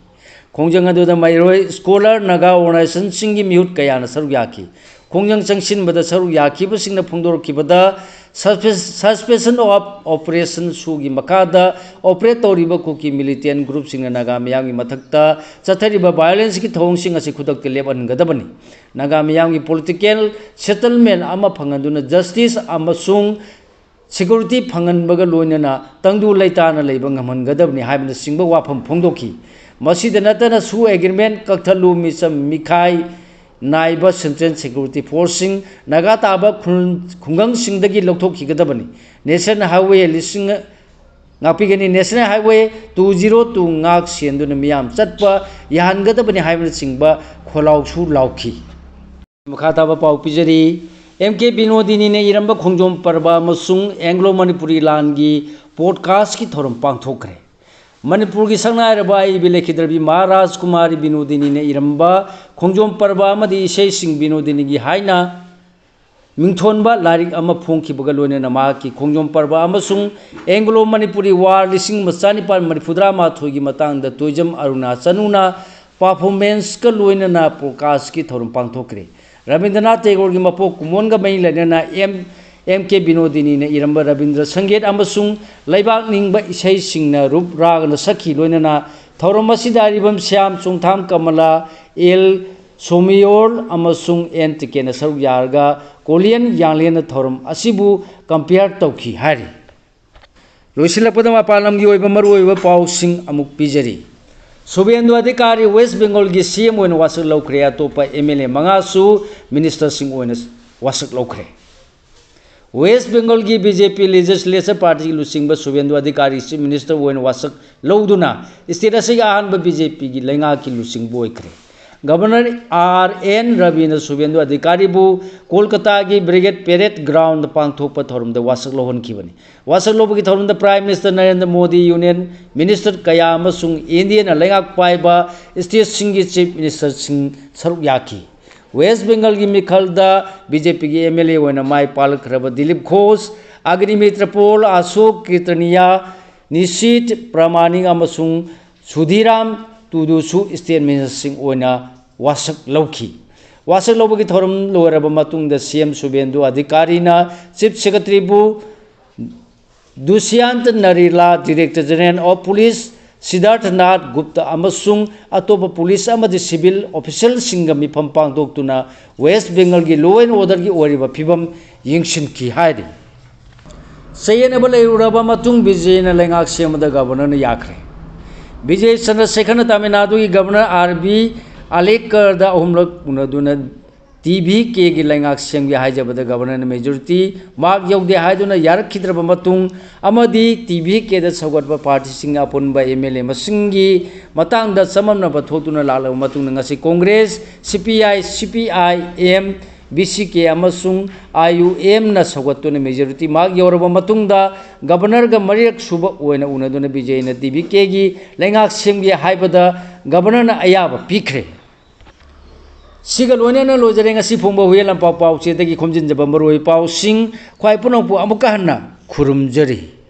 ꯈꯣꯡꯖꯪ ꯑꯗꯨꯗ ꯃꯍꯩꯔꯣꯏ, ꯁ꯭ꯀꯣꯂꯔ, ꯅꯥꯒꯥ ꯑꯣꯔꯒꯅꯥꯏꯖꯦꯁꯟꯁꯤꯡꯒꯤ ꯃꯤꯍꯨꯠ ꯀꯌꯥꯅ ꯁꯔꯨꯛ ꯌꯥꯈꯤ꯫ ꯈꯣꯡꯖꯪ ꯆꯪꯁꯤꯟꯕꯗ ꯁꯔꯨꯛ ꯌꯥꯈꯤꯕꯁꯤꯡꯅ ꯐꯣꯡꯗꯣꯔꯛꯈꯤꯕꯗ, Suspension of Operation ꯁꯨꯒꯤ ꯃꯈꯥꯗ ꯑꯣꯄꯔꯦꯠ ꯇꯧꯔꯤꯕ ꯀꯨꯀꯤ ꯃꯤꯂꯤꯇꯦꯟ ꯒ꯭ꯔꯨꯞꯁꯤꯡꯅ ꯅꯥꯒꯥ ꯃꯤꯌꯥꯝꯒꯤ ꯃꯊꯛꯇ ꯆꯠꯊꯔꯤꯕ ꯚꯥꯏꯑꯣꯂꯦꯟꯁꯀꯤ ꯊꯧꯑꯣꯡꯁꯤꯡ ꯑꯁꯤ ꯈꯨꯗꯛꯇ ꯂꯦꯞꯍꯟꯒꯗꯕꯅꯤ꯫ ꯅꯥꯒꯥ ꯃꯤꯌꯥꯝꯒꯤ ꯄꯣꯂꯤꯇꯤꯀꯦꯜ ꯁꯦꯇꯜꯃꯦꯟ ꯑꯃ ꯐꯪꯍꯟꯗꯨꯅ ꯖꯁꯇꯤꯁ ꯑꯃꯁꯨꯡ ꯁꯦꯀ꯭ꯌꯨꯔꯤꯇꯤ ꯐꯪꯍꯟꯕꯒ ꯂꯣꯏꯅꯅ ꯇꯪꯗꯨ ꯂꯩꯇꯥꯅ ꯂꯩꯕ ꯉꯝꯍꯟꯒꯗꯕꯅꯤ ꯍꯥꯏꯕꯅꯆꯤꯡꯕ ꯋꯥꯐꯝ ꯐꯣꯡꯗꯣꯛꯈꯤ꯫ ꯃꯁꯤꯗ ꯅꯠꯇꯅ ꯁꯨ ꯑꯦꯒ꯭ꯔꯤꯃꯦꯟ ꯀꯛꯊꯠꯂꯨ, ꯃꯤꯆꯝ ꯃꯤꯈꯥꯏ ꯅꯥꯏꯕ ꯁꯦꯟꯇ꯭ꯔꯦꯜ ꯁꯦꯀ꯭ꯌꯨꯔꯤꯇꯤ ꯐꯣꯔꯁꯁꯤꯡ ꯅꯥꯒꯥ ꯇꯥꯕ ꯈꯨꯟ-, ꯈꯨꯡꯒꯪꯁꯤꯡꯗꯒꯤ ꯂꯧꯊꯣꯛꯈꯤꯒꯗꯕꯅꯤ꯫ ꯅꯦꯁꯅꯦꯜ ꯍꯥꯏꯋꯦ ꯂꯤꯁꯤꯡ, ꯉꯥꯛꯄꯤꯒꯅꯤ, national highway two zero two ꯉꯥꯛ ꯁꯦꯟꯗꯨꯅ ꯃꯤꯌꯥꯝ ꯆꯠꯄ ꯌꯥꯍꯟꯒꯗꯕꯅꯤ ꯍꯥꯏꯕꯅꯆꯤꯡꯕ ꯈꯣꯜꯂꯥꯎꯁꯨ ꯂꯥꯎꯈꯤ꯫ ꯃꯈꯥ ꯇꯥꯕ ꯄꯥꯎ ꯄꯤꯖꯔꯤ꯫ ꯑꯦꯝ ꯀꯦ ꯕꯤꯅꯣꯗꯤꯅꯤꯅ ꯏꯔꯝꯕ ꯈꯣꯡꯖꯣꯝ ꯄꯔꯕ ꯑꯃꯁꯨꯡ ꯑꯦꯡꯒ꯭ꯂꯣ ꯃꯅꯤꯄꯨꯔꯤ ꯂꯥꯟꯒꯤ ꯄꯣꯗꯀꯥꯁꯀꯤ ꯊꯧꯔꯝ ꯄꯥꯡꯊꯣꯛꯈ꯭ꯔꯦ꯫ ꯃꯅꯤꯄꯨꯔꯒꯤ ꯁꯛꯅꯥꯏꯔꯕ ꯑꯏꯕꯤ ꯂꯩꯈꯤꯗ꯭ꯔꯕꯤ ꯃꯍꯥꯔꯥꯖ ꯀꯨꯃꯥꯔꯤ ꯕꯤꯅꯣꯗꯤꯅꯤꯅ ꯏꯔꯝꯕ ꯈꯣꯡꯖꯣꯝ ꯄꯔꯕ ꯑꯃꯗꯤ ꯏꯁꯩꯁꯤꯡ ꯕꯤꯅꯣꯗꯤꯅꯤꯒꯤ ꯍꯥꯏꯅ ꯃꯤꯡꯊꯣꯟꯕ ꯂꯥꯏꯔꯤꯛ ꯑꯃ ꯐꯣꯡꯈꯤꯕꯒ ꯂꯣꯏꯅꯅ ꯃꯍꯥꯛꯀꯤ ꯈꯣꯡꯖꯣꯝ ꯄꯔꯕ ꯑꯃꯁꯨꯡ ꯑꯦꯡꯒ꯭ꯂꯣ ꯃꯅꯤꯄꯨꯔꯤ ꯋꯥꯔ ꯂꯤꯁꯤꯡ ꯑꯃ ꯆꯅꯤꯄꯥꯟ ꯃꯔꯤꯐꯨꯇꯔꯥ ꯃꯥꯊꯣꯏꯒꯤ ꯃꯇꯥꯡꯗ ꯇꯣꯏꯖꯝ ꯑꯔꯨꯅꯥ ꯆꯅꯨꯅ ꯄꯥꯔꯐꯣꯔꯃꯦꯟꯁꯀ ꯂꯣꯏꯅꯅ ꯄꯣꯗꯀꯥꯁꯀꯤ ꯊꯧꯔꯝ ꯄꯥꯡꯊꯣꯛꯈ꯭ꯔꯦ꯫ ꯔꯕꯤꯟꯗ꯭ꯔꯅꯥꯊ ꯇꯦꯒꯣꯔꯒꯤ ꯃꯄꯣꯛ ꯀꯨꯝꯑꯣꯟꯒ ꯃꯔꯤ ꯂꯩꯅꯅ ꯑꯦꯝ, ꯑꯦꯝ ꯀꯦ ꯕꯤꯅꯣꯗꯤꯅꯤꯅ ꯏꯔꯝꯕ ꯔꯕꯤꯟꯗ꯭ꯔ ꯁꯪꯒꯤꯠ ꯑꯃꯁꯨꯡ ꯂꯩꯕꯥꯛ ꯅꯤꯡꯕ ꯏꯁꯩꯁꯤꯡꯅ ꯔꯨꯞ ꯔꯥꯒꯅ ꯁꯛꯈꯤ꯫ ꯂꯣꯏꯅꯅ ꯊꯧꯔꯝ ꯑꯁꯤꯗ ꯑꯔꯤꯕꯝ ꯁ꯭ꯌꯥꯝ, ꯆꯣꯡꯊꯥꯝ ꯀꯃꯂꯥ, ꯑꯦꯜ ꯁꯣꯃꯤꯌꯣꯜ ꯑꯃꯁꯨꯡ ꯑꯦꯟ ꯇꯤꯀꯦꯅ ꯁꯔꯨꯛ ꯌꯥꯔꯒ ꯀꯣꯂꯤꯌꯟ ꯌꯥꯡꯂꯦꯟꯅ ꯊꯧꯔꯝ ꯑꯁꯤꯕꯨ ꯀꯝꯄꯤꯌꯔ ꯇꯧꯈꯤ ꯍꯥꯏꯔꯤ꯫ ꯂꯣꯏꯁꯤꯜꯂꯛꯄꯗ ꯃꯄꯥꯟ ꯂꯝꯒꯤ ꯑꯣꯏꯕ ꯃꯔꯨꯑꯣꯏꯕ ꯄꯥꯎꯁꯤꯡ ꯑꯃꯨꯛ ꯄꯤꯖꯔꯤ꯫ ꯁꯨꯚꯦꯟꯗꯨ ꯑꯙꯤꯀꯥꯔꯤ ꯋꯦꯁ ꯕꯦꯡꯒꯣꯜꯒꯤ ꯁꯤ ꯑꯦꯝ ꯑꯣꯏꯅ ꯋꯥꯁꯛ ꯂꯧꯈ꯭ꯔꯦ꯫ ꯑꯇꯣꯞꯄ ꯑꯦꯝ ꯑꯦꯜ ꯑꯦ ꯃꯉꯥꯁꯨ ꯃꯤꯅꯤꯁꯇꯔꯁꯤꯡ ꯑꯣꯏꯅ ꯋꯥꯁꯛ ꯂꯧꯈ꯭ꯔꯦ꯫ ꯋꯦꯁ ꯕꯦꯡꯒꯣꯜꯒꯤ ꯕꯤ ꯖꯦ ꯄꯤ ꯂꯦꯖꯤꯁꯂꯦꯆꯔ ꯄꯥꯔꯇꯤꯒꯤ ꯂꯨꯆꯤꯡꯕ ꯁꯨꯚꯦꯟꯗꯨ ꯑꯙꯤꯀꯥꯔꯤ ꯆꯤꯐ ꯃꯤꯅꯤꯁꯇꯔ ꯑꯣꯏꯅ ꯋꯥꯁꯛ ꯂꯧꯗꯨꯅ ꯁ꯭ꯇꯦꯠ ꯑꯁꯤꯒꯤ ꯑꯍꯥꯟꯕ ꯕꯤ ꯖꯦ ꯄꯤꯒꯤ ꯂꯩꯉꯥꯛꯀꯤ ꯂꯨꯆꯤꯡꯕ ꯑꯣꯏꯈ꯭ꯔꯦ꯫ ꯒꯕꯔꯅꯔ ꯑꯥꯔ ꯑꯦꯟ ꯔꯕꯤꯅ ꯁꯨꯚꯦꯟꯗꯨ ꯑꯙꯤꯀꯥꯔꯤꯕꯨ ꯀꯣꯜꯀꯇꯥꯒꯤ ꯕ꯭ꯔꯤꯒꯦꯗ ꯄꯦꯔꯦꯗ ꯒ꯭ꯔꯥꯎꯟꯗ ꯄꯥꯡꯊꯣꯛꯄ ꯊꯧꯔꯝꯗ ꯋꯥꯁꯛ ꯂꯧꯍꯟꯈꯤꯕꯅꯤ꯫ ꯋꯥꯁꯛ ꯂꯧꯕꯒꯤ ꯊꯧꯔꯝꯗ prime minister Narendra Modi, union minister ꯀꯌꯥ ꯑꯃꯁꯨꯡ ꯏꯟꯗꯤꯌꯥꯅ ꯂꯩꯉꯥꯛ ꯄꯥꯏꯕ ꯁ꯭ꯇꯦꯠꯁꯤꯡꯒꯤ ꯆꯤꯐ ꯃꯤꯅꯤꯁꯇꯔꯁꯤꯡ ꯁꯔꯨꯛ ꯌꯥꯈꯤ꯫ ꯋꯦꯁ ꯕꯦꯡꯒꯜꯒꯤ ꯃꯤꯈꯜꯗ ꯕꯤ ꯖꯦ ꯄꯤꯒꯤ ꯑꯦꯝ ꯑꯦꯜ ꯑꯦ ꯑꯣꯏꯅ ꯃꯥꯏ ꯄꯥꯛꯂꯛꯈ꯭ꯔꯕ ꯗꯤꯂꯤꯞ ꯘꯣꯁ, ꯑꯒꯅꯤꯃꯤꯇ꯭ꯔ ꯄꯣꯜ, ꯑꯁꯣꯛ ꯀꯤꯔꯇꯅꯤꯌꯥ, ꯅꯤꯁꯤꯠ ꯄ꯭ꯔꯃꯥꯅꯤꯛ ꯑꯃꯁꯨꯡ ꯁꯨꯙꯤꯔꯥꯝ ꯇꯨꯗꯨꯁꯨ ꯁ꯭ꯇꯦꯠ ꯃꯤꯅꯤꯁꯇꯔꯁꯤꯡ ꯑꯣꯏꯅ ꯋꯥꯁꯛ ꯂꯧꯈꯤ꯫ ꯋꯥꯁꯛ ꯂꯧꯕꯒꯤ ꯊꯧꯔꯝ ꯂꯣꯏꯔꯕ ꯃꯇꯨꯡꯗ ꯁꯤ ꯑꯦꯝ ꯁꯨꯚꯦꯟꯗꯨ ꯑꯙꯤꯀꯥꯔꯤꯅ ꯆꯤꯐ ꯁꯦꯀ꯭ꯔꯦꯇꯔꯤꯕꯨ Dushyant Nariala, director general of police Siddharth Nath Gupta ꯑꯃꯁꯨꯡ ꯑꯇꯣꯞꯄ ꯄꯨꯂꯤꯁ ꯑꯃꯗꯤ ꯁꯤꯚꯤꯜ ꯑꯣꯐꯤꯁꯦꯜꯁꯤꯡꯒ ꯃꯤꯐꯝ ꯄꯥꯡꯊꯣꯛꯇꯨꯅ ꯋꯦꯁ ꯕꯦꯡꯒꯜꯒꯤ ꯂꯣ ꯑꯦꯟ ꯑꯣꯔꯗꯔꯒꯤ ꯑꯣꯏꯔꯤꯕ ꯐꯤꯕꯝ ꯌꯦꯡꯁꯤꯟꯈꯤ ꯍꯥꯏꯔꯤ꯫ ꯆꯌꯦꯠꯅꯕ ꯂꯩꯔꯨꯔꯕ ꯃꯇꯨꯡ ꯕꯤꯖꯦꯅ ꯂꯩꯉꯥꯛ ꯁꯦꯝꯕꯗ ꯒꯕꯔꯅꯔꯅ ꯌꯥꯈ꯭ꯔꯦ꯫ ꯕꯤꯖꯦ ꯆꯟꯗ꯭ꯔꯁꯦꯈꯔꯅ ꯇꯥꯃꯤꯜ ꯅꯥꯗꯨꯒꯤ ꯒꯕꯔꯅꯔ ꯑꯥꯔ ꯕꯤ ꯑꯂꯦꯀꯔꯗ ꯑꯍꯨꯝꯂꯛ ꯎꯅꯗꯨꯅ ꯇꯤ ꯚꯤ ꯀꯦꯒꯤ ꯂꯩꯉꯥꯛ ꯁꯦꯝꯒꯦ ꯍꯥꯏꯖꯕꯗ ꯒꯕꯔꯅꯔꯅ ꯃꯦꯖꯣꯔꯤꯇꯤ ꯃꯥꯔꯛ ꯌꯧꯗꯦ ꯍꯥꯏꯗꯨꯅ ꯌꯥꯔꯛꯈꯤꯗ꯭ꯔꯕ ꯃꯇꯨꯡ ꯑꯃꯗꯤ ꯇꯤ ꯚꯤ ꯀꯦꯗ ꯁꯧꯒꯠꯄ ꯄꯥꯔꯇꯤꯁꯤꯡ ꯑꯄꯨꯟꯕ ꯑꯦꯝ ꯑꯦꯜ ꯑꯦ ꯃꯁꯤꯡꯒꯤ ꯃꯇꯥꯡꯗ ꯆꯃꯝꯅꯕ ꯊꯣꯛꯇꯨꯅ ꯂꯥꯛꯂꯕ ꯃꯇꯨꯡꯗ ꯉꯁꯤ ꯀꯣꯡꯒ꯭ꯔꯦꯁ, ꯁꯤ ꯄꯤ ꯑꯥꯏ, ꯁꯤ P I M, B C ꯀꯦ ꯑꯃꯁꯨꯡ ꯑꯥꯏ ꯌꯨ ꯑꯦꯝꯅ ꯁꯧꯒꯠꯇꯨꯅ ꯃꯦꯖꯣꯔꯤꯇꯤ ꯃꯥꯔꯛ ꯌꯧꯔꯕ ꯃꯇꯨꯡꯗ ꯒꯕꯔꯅꯔꯒ ꯃꯔꯤꯔꯛ ꯁꯨꯕ ꯑꯣꯏꯅ ꯎꯅꯗꯨꯅ ꯕꯤꯖꯦꯅ ꯇꯤ ꯚꯤ ꯀꯦꯒꯤ ꯂꯩꯉꯥꯛ ꯁꯦꯝꯒꯦ ꯍꯥꯏꯕꯗ ꯒꯕꯔꯅꯔꯅ ꯑꯌꯥꯕ ꯄꯤꯈ꯭ꯔꯦ꯫ ꯁꯤꯒ ꯂꯣꯏꯅꯅ ꯂꯣꯏꯖꯔꯦ ꯉꯁꯤ ꯐꯣꯡꯕ ꯍꯨꯏꯌꯦꯟ ꯂꯥꯟꯄꯥꯎ ꯄꯥꯎꯆꯦꯗꯒꯤ ꯈꯣꯝꯖꯤꯟꯖꯕ ꯃꯔꯨꯑꯣꯏꯕ ꯄꯥꯎꯁꯤꯡ꯫ ꯈ꯭ꯋꯥꯏ ꯄꯨꯝꯅꯃꯛꯄꯨ ꯑꯃꯨꯛꯀ ꯍꯟꯅ ꯈꯨꯔꯨꯝꯖꯔꯤ꯫